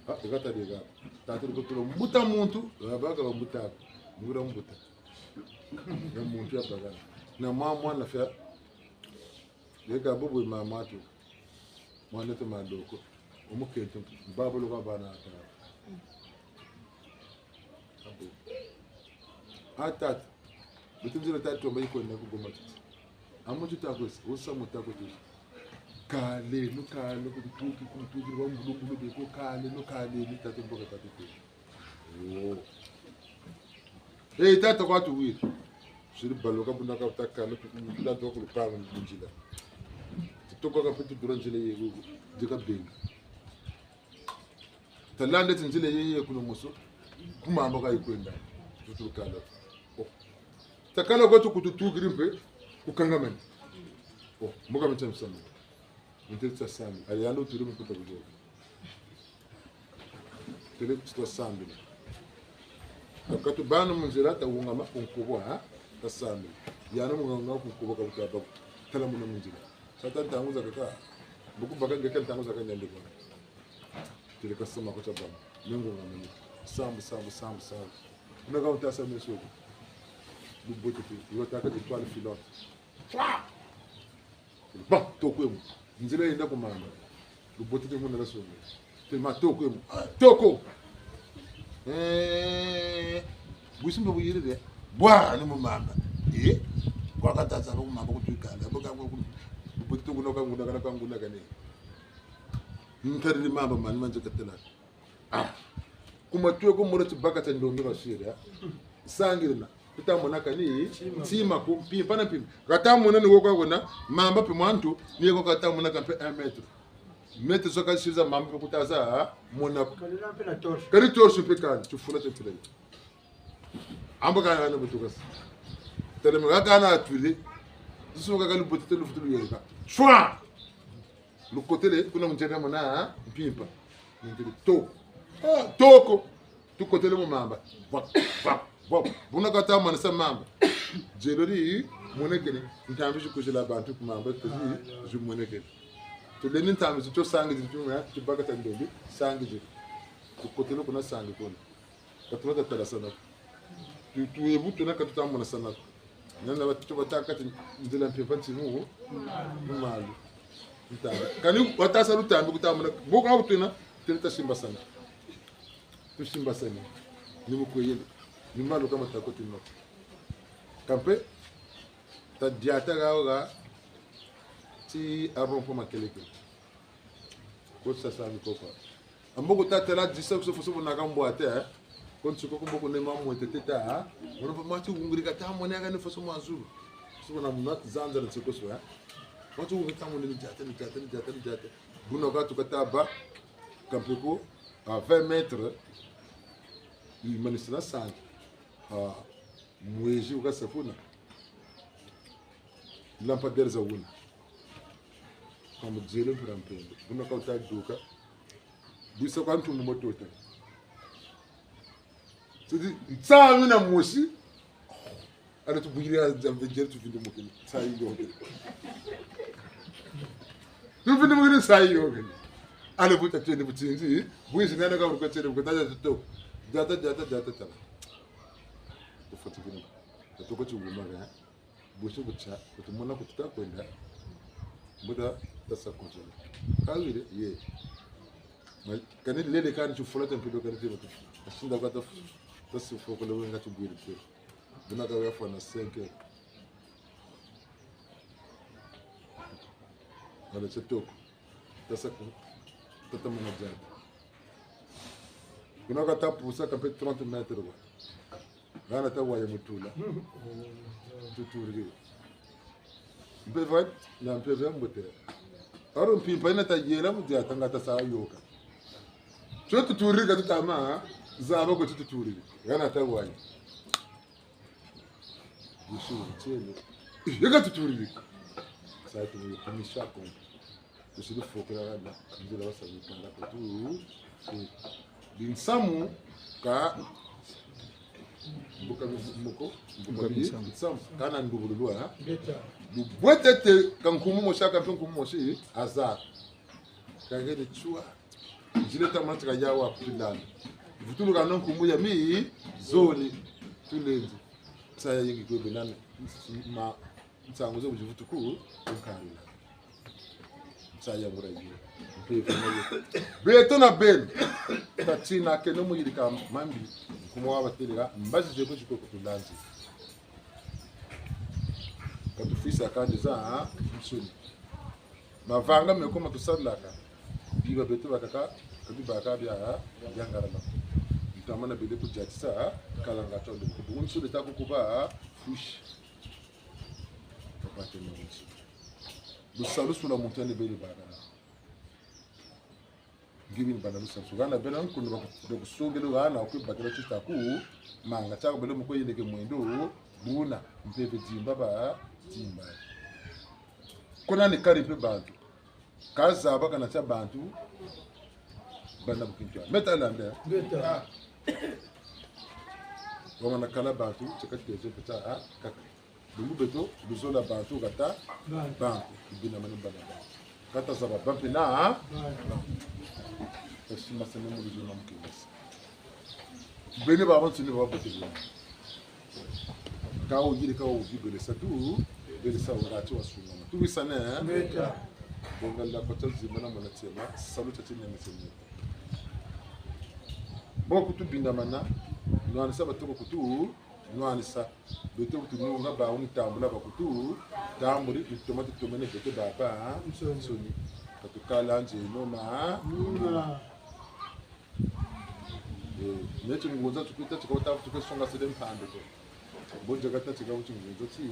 Ha, ekata dega. Tata lukotolo mbuta muntu, babaka bambuta. Mura mbuta. Na muntu ya bagana. Na mwa mwana fia. Yeka bobo mama tu. Mwana tu madoko. Omukento, babolo kwa bana ata. A tata, beto nzila tata tomba yi kwenda ku Goma tuti. Amu tuta kwesa, wo samu ta kwe tuti. Kale, no kale, ku tuki, ku tuki, wa mbulu mbulu beko, kale, no kale, ni tata mboka tata kwe. Oh. Eh, tata kwa tuwiri. Siri baloka buna ka uta kale, tu, tu, tu, tu, ku lupangu mu nzila. Tutoka ka mpe tudula nzila ye, dika benga. Talanda ti nzila yeye kuna moso, ku mamba ka yi kwenda. Tutu kala. Oh. Takala kwa tu ku tutukiri mpe, ku kangamani. Oh, mboka mita msama. Ntele ta sambila. Ali yandi uturi mu kuta kuzoka. Ntele ta sambila. Ka tu bana mu nzila ta wungama ku nkobo, ha? Ta sambila. Yandi mu wungama ku nkobo ka buta baku. Tala muna mu nzila. Sa ta ntangu zakaka. Buku baka nge ka ntangu zakaka nyandi kwa. Tele ka sama ko tabama. Mengo ngamani. Sambu, sambu, sambu, sambu. Kuna ka uta sa meso ko. Lubote te. Lwataka étoile filante. Twa! Ba, toko emu. Nzila yenda ku mamba. Lubote te muna la songa. Te ma toko emu. Ah, toko! Eh, bwisi mbe buyirire. Bwa, ni mu mamba. Eh, kwa kata sa ku mamba ku twikala. Mbo ka ku, lubote te kuna ka nguna kana ka nguna kane. Ntariri mamba mani manze katela. Ah. Ku matu ko mura tibaka tia ndombe basiri, ah. Sangirina. Kuta mona kani, tima ko, mpimpa na mpimpa. Kata mona ni wo kwa wena, mamba mpe mwa ntu, ni ko kata mona ka mpe un mètre. Mètre zo ka siri za mamba mpe kuta za, ah, mona ko. Kalina mpe na torche. Kani torche mpe kani, tufula tufula. Ambo kana na butuka sa. Tele me kana atwile. Zusu ka kani bote te lufutu luyeka. Shwa! Lukotele, kuna mu nzila mona, ha? Mpimpa. Ntele to. Ah, toko. Tukotele mu mamba. Vwa, vwa, vwa. Buna kata manisa mamba. Dielo di monekene. Ntambi zi kuzila bantu ku mamba, zi, zi monekene. Tulendi ntambi zi tio sangiri, tio, ha? Tibaka tia ndombe, sangiri. Tukotele kuna sangiri kuna. Ka tuna ta talasana ko. Tu, tu ebu tuna ka tuta monasana ko. Nana ba, tu batâka ti nzila mpimpa nti mu, mu malu. Ntambi. Kani wata sa lutambi kuta mona. Bo ka bu tuna, tele ta simbasana. Tusimbasani. Ni mu kweyele. Ni malu ka mata ko tuna. Kampe, ta diata gaga, ti a rond-point Makelekele. Ko sasa mi ko kwa. Ambo ko ta tala disa ko so foso bona ka mbwate, eh. Ko nsuko ko mboko ne ma mwete teta, ha. Mwana pa mati wungiri kata mwana ka ne foso mwa zulu. Foso bona muna zanza na nsuko so, eh. Mati wungiri ta mwana ni diata, ni diata, ni diata, ni diata. Buna ka tuka taba, kampe ko, à vingt mètres, i manisina sangi. Ah, mwezi wukasa kuna. Lampadaire za wuna. Kwa mudiele mpira mpembe. Buna ka wuta duka. Bwisa kwa ntumbu motota. Tidi, nsayi na mosi. Allez tubwiri ya Nzambi diele tuvindumukini. Nsayi yonke. Tuvindumukini nsayi yonke. Allez buta twende butinzi. Bwizi nana ka wuri kwa twende, buta ya tuto. Diata, diata, diata, tala. Tufatikini. Tatuka tiwuma, eh? Bwisi butia, kutumona ku tuta kwenda. Mbuta tasa konsola. Kawiri, ye. Ma, kani lele kani tufula tempelo kani teba tu. Asinda kwa tafu. Tasi fokole wenga tubwiri pe. Buna ka wafwana cinq heures. Allez tia toko. Tasa ku, tata mwana diata. Kuna ka ta pusa kampe trente mètres kwa. Hana ta waya mu tula. Tuturiri. Mpeve, na mpeve ya mbote. Alors mpimpa yina ta yela mu diata nga ta sa yôka. Tio tuturiri ka tuta ma, zaba ko tio tuturiri. Hana ta waya. Yesu, tiele. Yeka tuturiri. Sa tu mu kumisa ko. Tusiri fokela na nzila wasa mikanda ko tu. Binsamu ka mbuka mis-, mbuko, mbuka binsamu. Binsamu. Kana ndubululu, ha? Beta. Lubwetete ka nkumbu mosi, ka mpe nkumbu mosi, hasard. Ka ngeni tswa. Nzila ta mantika ya wa kutilana. Vutuluka na nkumbu ya mi, zole. Tulendi. Nsayi yingi kwe benane. Ma, nsangu zo buzivutuku, nkarila. Nsayi ya ngura yi. Beto na beno. Tatinakeno mu yirika mambi. Nkumbu wa batelela, mbazi ze ko ziko kutulanzi. Ka tufwisa kani za, ha? Nsoni. Mavanga meko ma tusalaka. Biba beto bakaka, ka bibaka bia, bia ngalala. Ntama na bele kudiatisa, ha? Kalanga tondo. Bunsu de taku kuba, ha? Fushi. Papa tena bunsu. Lusalusu lwa muntu yandi bele baka. Ngibi ni bana lusalusu. Hana bena nkundu baku-, bakusongele hana kwe bakila tita ku manga tiaku bele mu kwe yendeke mwendo buna mpeve dimba ba dimba. Kuna ni kari mpe bantu. Ka zaba kana tia bantu bana bukintu. Meta landa. Meta. Wamana kala bantu, tieka tezo mpe tia, ha, kaka. Bungu beto, luzola bantu kata, bantu, bina mani bana bantu. Kata zaba bampe na, ha? Kasi masene mu luzola mukengasi. Bene babansoni bababote bene. Ka wuyiri, ka wubi belesa tu, belesa wangati wasungama. Tuwisane, eh? Meta. Bonga la kota zimana mwana tiema, salu tia tiene mese meta. Bo kutubindamana, nwanisa batoko kutu, nwanisa. Beto kutununga bawu ni tambula bakutu tambuli, ni toma tutomene beto baba, ha? Nsoni. Nsoni. Ka tukala nze noma, ha? Numa. Eh, neti ngunza tukwita, tuka wuta, tuka songa sede mpande ko. Bonja kata tuka wuti ngunza ti.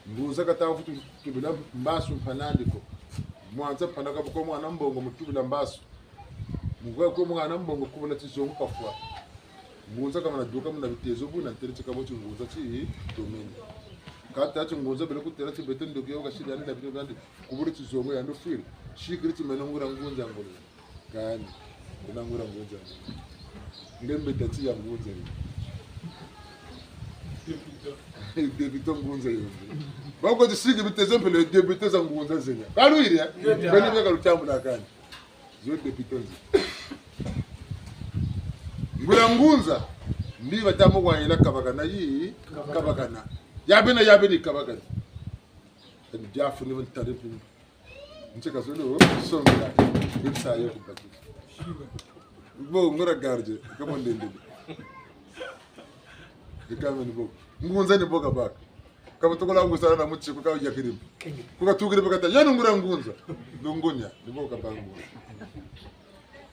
Ngunza kata vutu tubila mbasu mpanandi ko. Mwanza mpanaka buko mwana mbongo mu tubila mbasu. Mukwe ko mwana mbongo kubula tizongo kafwa. Ngunza kamana duka muna bitezo buna ntele tika bo ti ngunza ti tomene. Kata ti ngunza bele kutela ti beto ndoki yo kasidi yandi na bino bandi kubula tizongo yandi fwiri. Sikiri ti meno ngura ngunza ngolo. Kani, kuna ngura ngunza. Nge mbeta ti ya ngunza yo. Député ngunza yo. Bako ti siki bitezo mpele député za ngunza zenya. Kalu iri, eh? Beni beka lutambula kani. Zo député nzi. Ngura ngunza. Ndi batamu kwa yela kabakana yi, kabakana. Yabena, yabena kabakana. Kani diafu ni ntare pini. Ntseka zolo, songela, bimsa yo kubaki. Bo, ngura gardien, kama ndende. Ikame ni bo. Ngunza ni bo kabaka. Kama tokola ngusala na mutsi, kuka yakiri. Kuka tukiri bakata, yanu ngura ngunza. Dungunya, ni bo kabaka ngunza.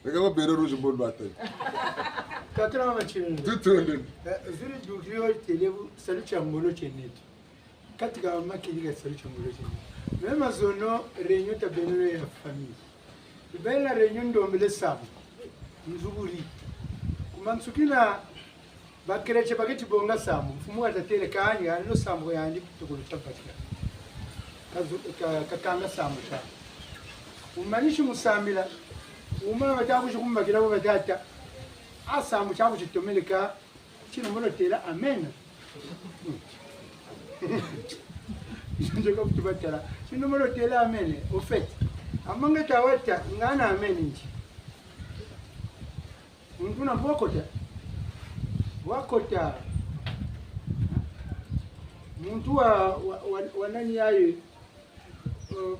Eka bo bere rouge mbo lwata. Katula mama chirundu. Tutonde. Eh, zuri dukiri yo telebu, salu tia ngolo tieneto. Kati ka makiri ka salu tia ngolo tieneto. Mema zono réunion tabeno ya famille. Bela réunion ndombele samu. Nzuburi. Ku mansukina ba chrétien baketi bonga samu. Mfumu watatele kani, yandi no samu yandi tukulu tia bakila. Kazu-, ka-, kakanga samu tia. Wumanishi mu sambila. Wumana bata kuzi kumbakila bo batata. A samu tia kuzi tomele ka. Tino molo tela amen. Ndio kwa kutubatela. Tino molo tela amen. Au fait, amange tawata ngana amen nti. Muntu na mbokota. Wakota. Muntu wa, wa, wa, wa nani yaye? Euh,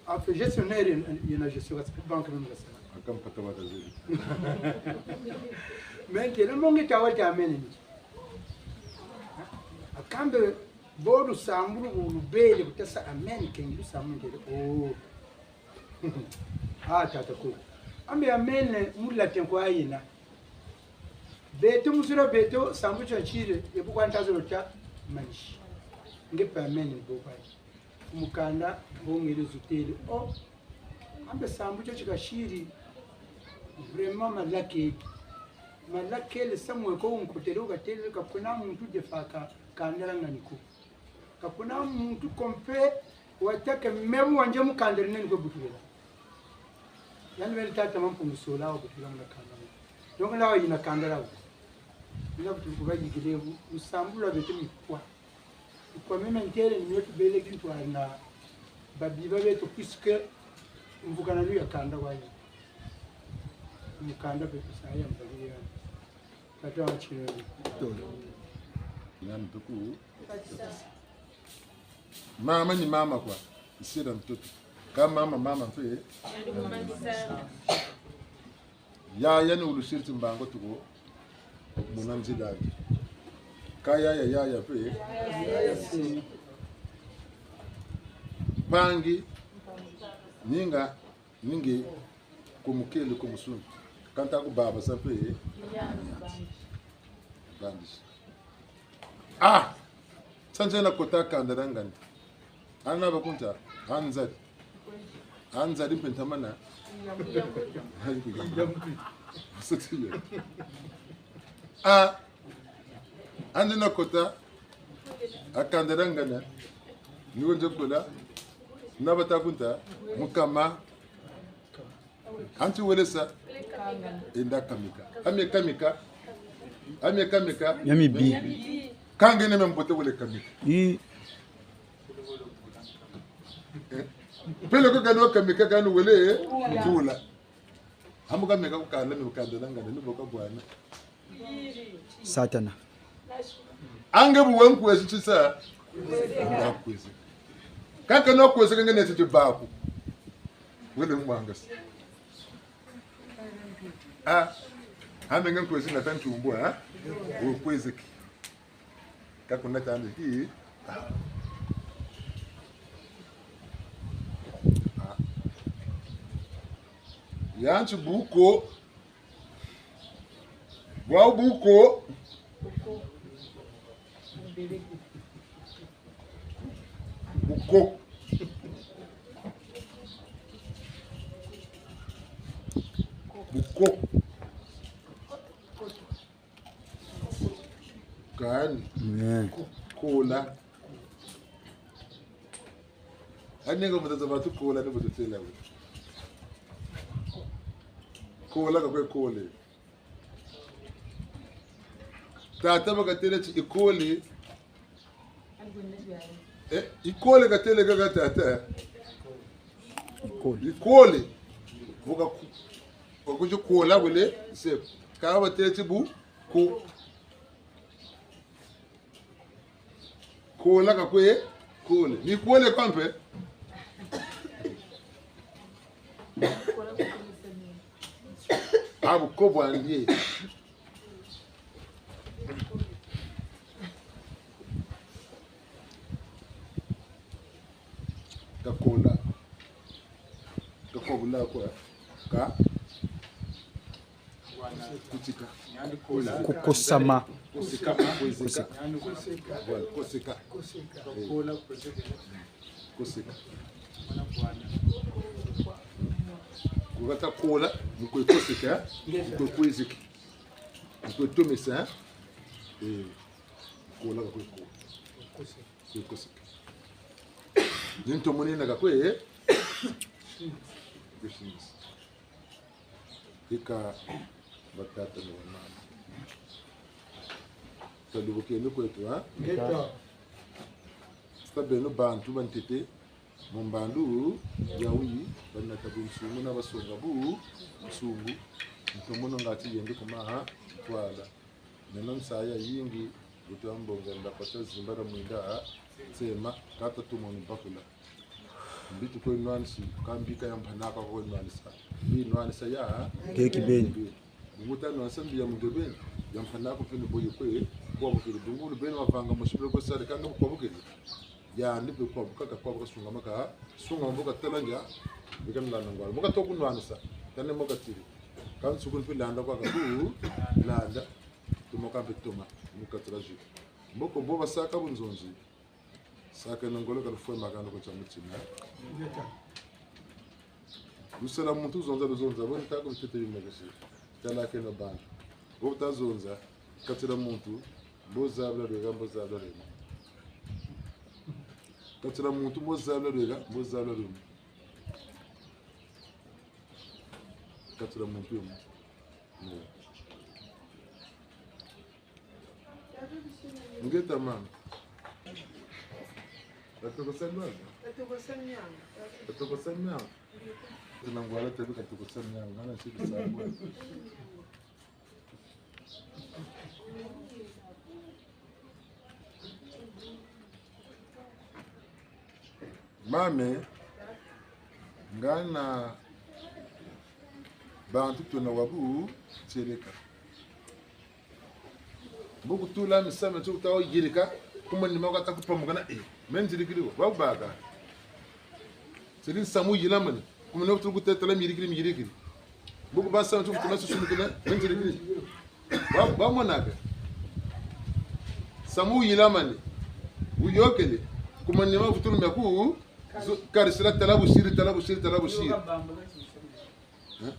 en fait, gestionnaire, il y en a gestion, parce que banque même, ça. Akampata wa kazeli. Mais que le monde est à amen. Akambe, bo lusambulu lubele kutasa amen, kengi lusambulu ndele. Oh. Ah, tata ko. Ambe amen, mu latin kwa yena. Beto muzula beto, sambu tia ntire, ebu kwa ntazo lota, manishi. Nge pe amen, bo kwa. Mukanda, bongele zutele. Oh, ambe sambu tio ti kasiri. Vraiment, malakeli. Malakeli, samwe ko unkotele, ukatele, ka kuna muntu defaka, kandala ngani ko. Ka kuna muntu kompe, watake memu wanje mukandele neni kwe butubela. Yani beni tata Mampungu Sola wa butubela muna kandala. Donc, la wa yina kandala wa. Ina butubela kuba yigile bu, nsambulu wa beto mikwa. Kwa meme ntele ni mio tubele kintwari na babiba beto, puisque mvukana lu ya kanda kwa yi. Mukanda beto sa ya mbali ya. Tata wa chironi. Nani tuku? Mama ni mama kwa. Isira mtoto. Ka mama, mama mpe. Yandi kumangisanga. Yaya ni wulusiri ti mbangu tuko muna nzila andi. Ka yaya, yaya mpe. Mpangi, ninga, ninge, ku mukele, ku musuni. Kanta ku baba sa mpe. Bandisi. Ah! Sa nzena kota kanda dia ngani. Ana bakunta, ha nzadi. Ha nzadi mpe ntamana. Sotile. Ah! Andi na kota, ha kanda dia ngani. Ni wo nze kola, na bata kunta, mukama. Anti wele sa, enda kamika. Amie kamika. Amie kamika. Mia mibi. Kâ nge ni mia mbote wele kamika. I. Eh? Peleko kani wa kamika kani wele, eh? Tula. Hamu kamika ku kanda, ni kanda dia ngani, ni bo ka bwana. Satana. A nge bu we nkwezi ti sa? Nga kwezi. Kâ kani wa kwezi ka nge neti ti baku. Wele mwangasi. Ah. Hame nge nkwezi na tantu mbwa, ha? Wo kwezi ki. Ka kuna tandi ki. Ah. Ah. Yanti buko. Bwa buko. Buko. Buko. Kani. Amen. Kola. Ani nga mutata batu kola ni batu tela we. Kola ka kwe kole. Tata bu katêle ti ikole. Eh, ikole katêle kaka tata. Ikole. Ikole. Vuka ku-, ku kuzi kola wele, se. Ka batêle ti bu, ko. Kola ka kwe, kole. Ni kole kwa mpe. A bu ko bwa ndie. Ka kola. Ka kobula kwa. Ka. Kutika. Kukosama. Koseka. Koseka. Voilà, koseka. Eh. Koseka. Ku kata kola, mu kwe koseka, mu kwe kwezeka. Mu kwe tomesa, eh. Kola ka kwe kola. Kwe koseka. Ni ntomo nina ka kwe, eh? Kwe singisa. Ika batata na bamama. Talubukeno kweto, ha? Ngeta. Sa beno bantu bantete, mu mbandu yayi, banata bunsungu na basonga bunsungu, ntomono ngatu yende ku ma, ha? Ntwala. Meno nsayi yayingi, bu ta mbonga ndapata zimbala mwinda, tsema, kata tumoni bakula. Mbi tukwe nwanisi, ka mbi ka ya mpanaka kwe nwanisa. Mbi nwanisa ya, nge kibeni. Bungu ta nwanisa mbi ya mu nge beni, ya mpanaka mpe ni bo ye kwe, kwa bukele bungu, beni wavanga mosi bele kwe sari, kanga bu kwa bukele. Yandi mpe kwa bukaka, kwa buka sungamaka, sungama bu katala nge, bika nilanda ngwala. Mu katoku nwanisa, tane mu katiri. Ka nsuku mpe landa kwa kabu, landa. Tuma ka mpe tuma, mu katula ju. Mboko bo basaka bunzonzi. Sakeno ngolo ka lufwemaka no ko tia mutima. Lusala muntu zonza luzonza, bo ni ta ko bitete bimekesi. Talakeno bantu. Bo bu ta zonza, katila muntu, mbo zabila lweka, mbo zabila lweka. Katila muntu, mbo zabila lweka, mbo zabila lweka. Katila muntu yo. Ngeta mama. Katokosa miangu. Katokosa miangu. Katokosa miangu. Tuna ngwala tabi katokosa miangu. Ngana siki sangwe. Mame, Ngana bantu twena wabu tieleka. Mbo kutula misamu tio kuta yirika, ku manima kata kupamukana, eh, me nzirikiri wo, wa kubaka. Siri nsamu yilamani, ku manima kutula kutetela miyirikiri, miyirikiri. Mbo kubâ nsamu tio kutula susumukina, me nzirikiri. Wa, wa monaka. Nsamu yilamani, wuyôkele, ku manima kutula mia ku, zo, karisila tala busiri, tala busiri, tala busiri. Eh?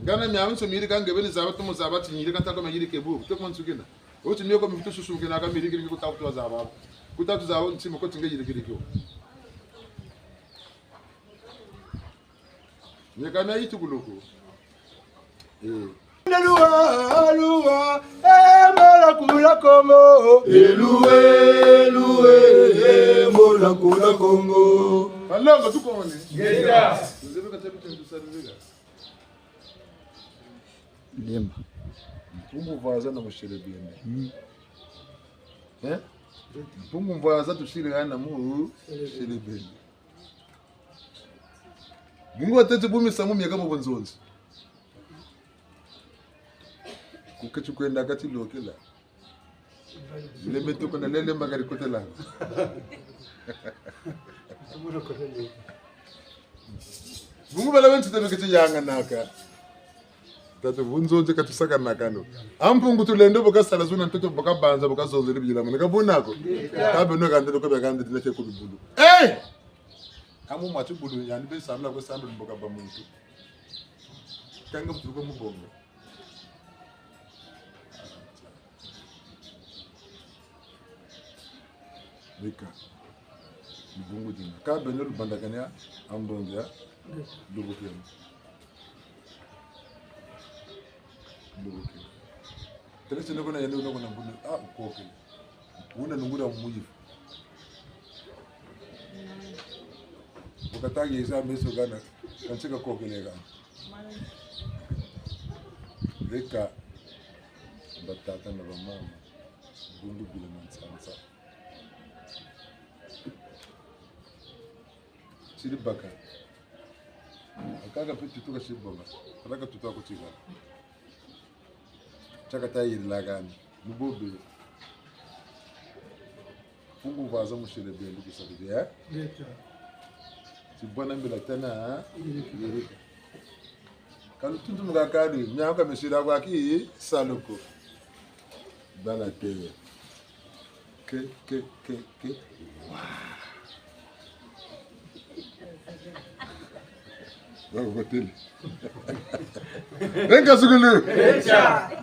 Ngana miamiansoni miyirika nge beni zaba tomo zaba ti nyirika ntako mayirika bu, teko mansukina. Oti mioko mifutu susumukina ka miyirikiri kuta kutu zaba. Kuta tu zaba ntima ko ti nge yirikiri kio. Mieka mia yitukuluku. Eh. Luwa, luwa, eh, mbola kula Kongo. Eh, luwe, luwe, eh, mbola kula Kongo. Balongo tukomone. Ngeta. Nzebe ka tabi tentu sa nzebe ka. Lemba. Mpungu Mvwaza na Mushele Bende. Mm. Eh? Mpungu Mvwaza tusiri hana Mushele Bende. Bungu watete bu misamu mieka mu bunzonzi. Ku keti kwenda kati lokela. Lele meto kuna lele mbakari kotela. Bungu bala bentu tabe keti yanganaka. Tatu bunzonzi katusakanaka no. A Mpungu Tulendo bu kasala zuna ntoto bu kabanza bu kazonzele bilamani. Ka buna ko. Ka beno kandele ko bia kandele na ke ku bibulu. Eh! Ka mu mwa tibulu yandi be sambila kwe sambila mbo kabâ muntu. Kanga butuluka mu bongo. Bika. Ni bungu dina. Ka beno lubandakani a mbongi ya. Lubukeni. Lubukeni. Tele tene kuna yandi kuna kuna mbuni. Ah, ukokele. Wuna nungura muyifu. Bu katâ yeza meso gana, kansi kakokele gana. Leka, batata na bamama, bundu bila mansansa. Siri baka. Akaka pe tutuka siri baka. Alaka tutuka kutika. Tiaka tayirila kani. Mu bobe. Mpungu Mvwaza Mushele Bende kusabidi, eh? Ngeta. Tibwana mbila tana, eh? Yirika. Yirika. Ka lutuntu mu kakadi, miaka misila kwa ki salu ko. Bana teye. Ke, ke, ke, ke. Wa. Wa, wa tele. Enga sukulu. Ngeta.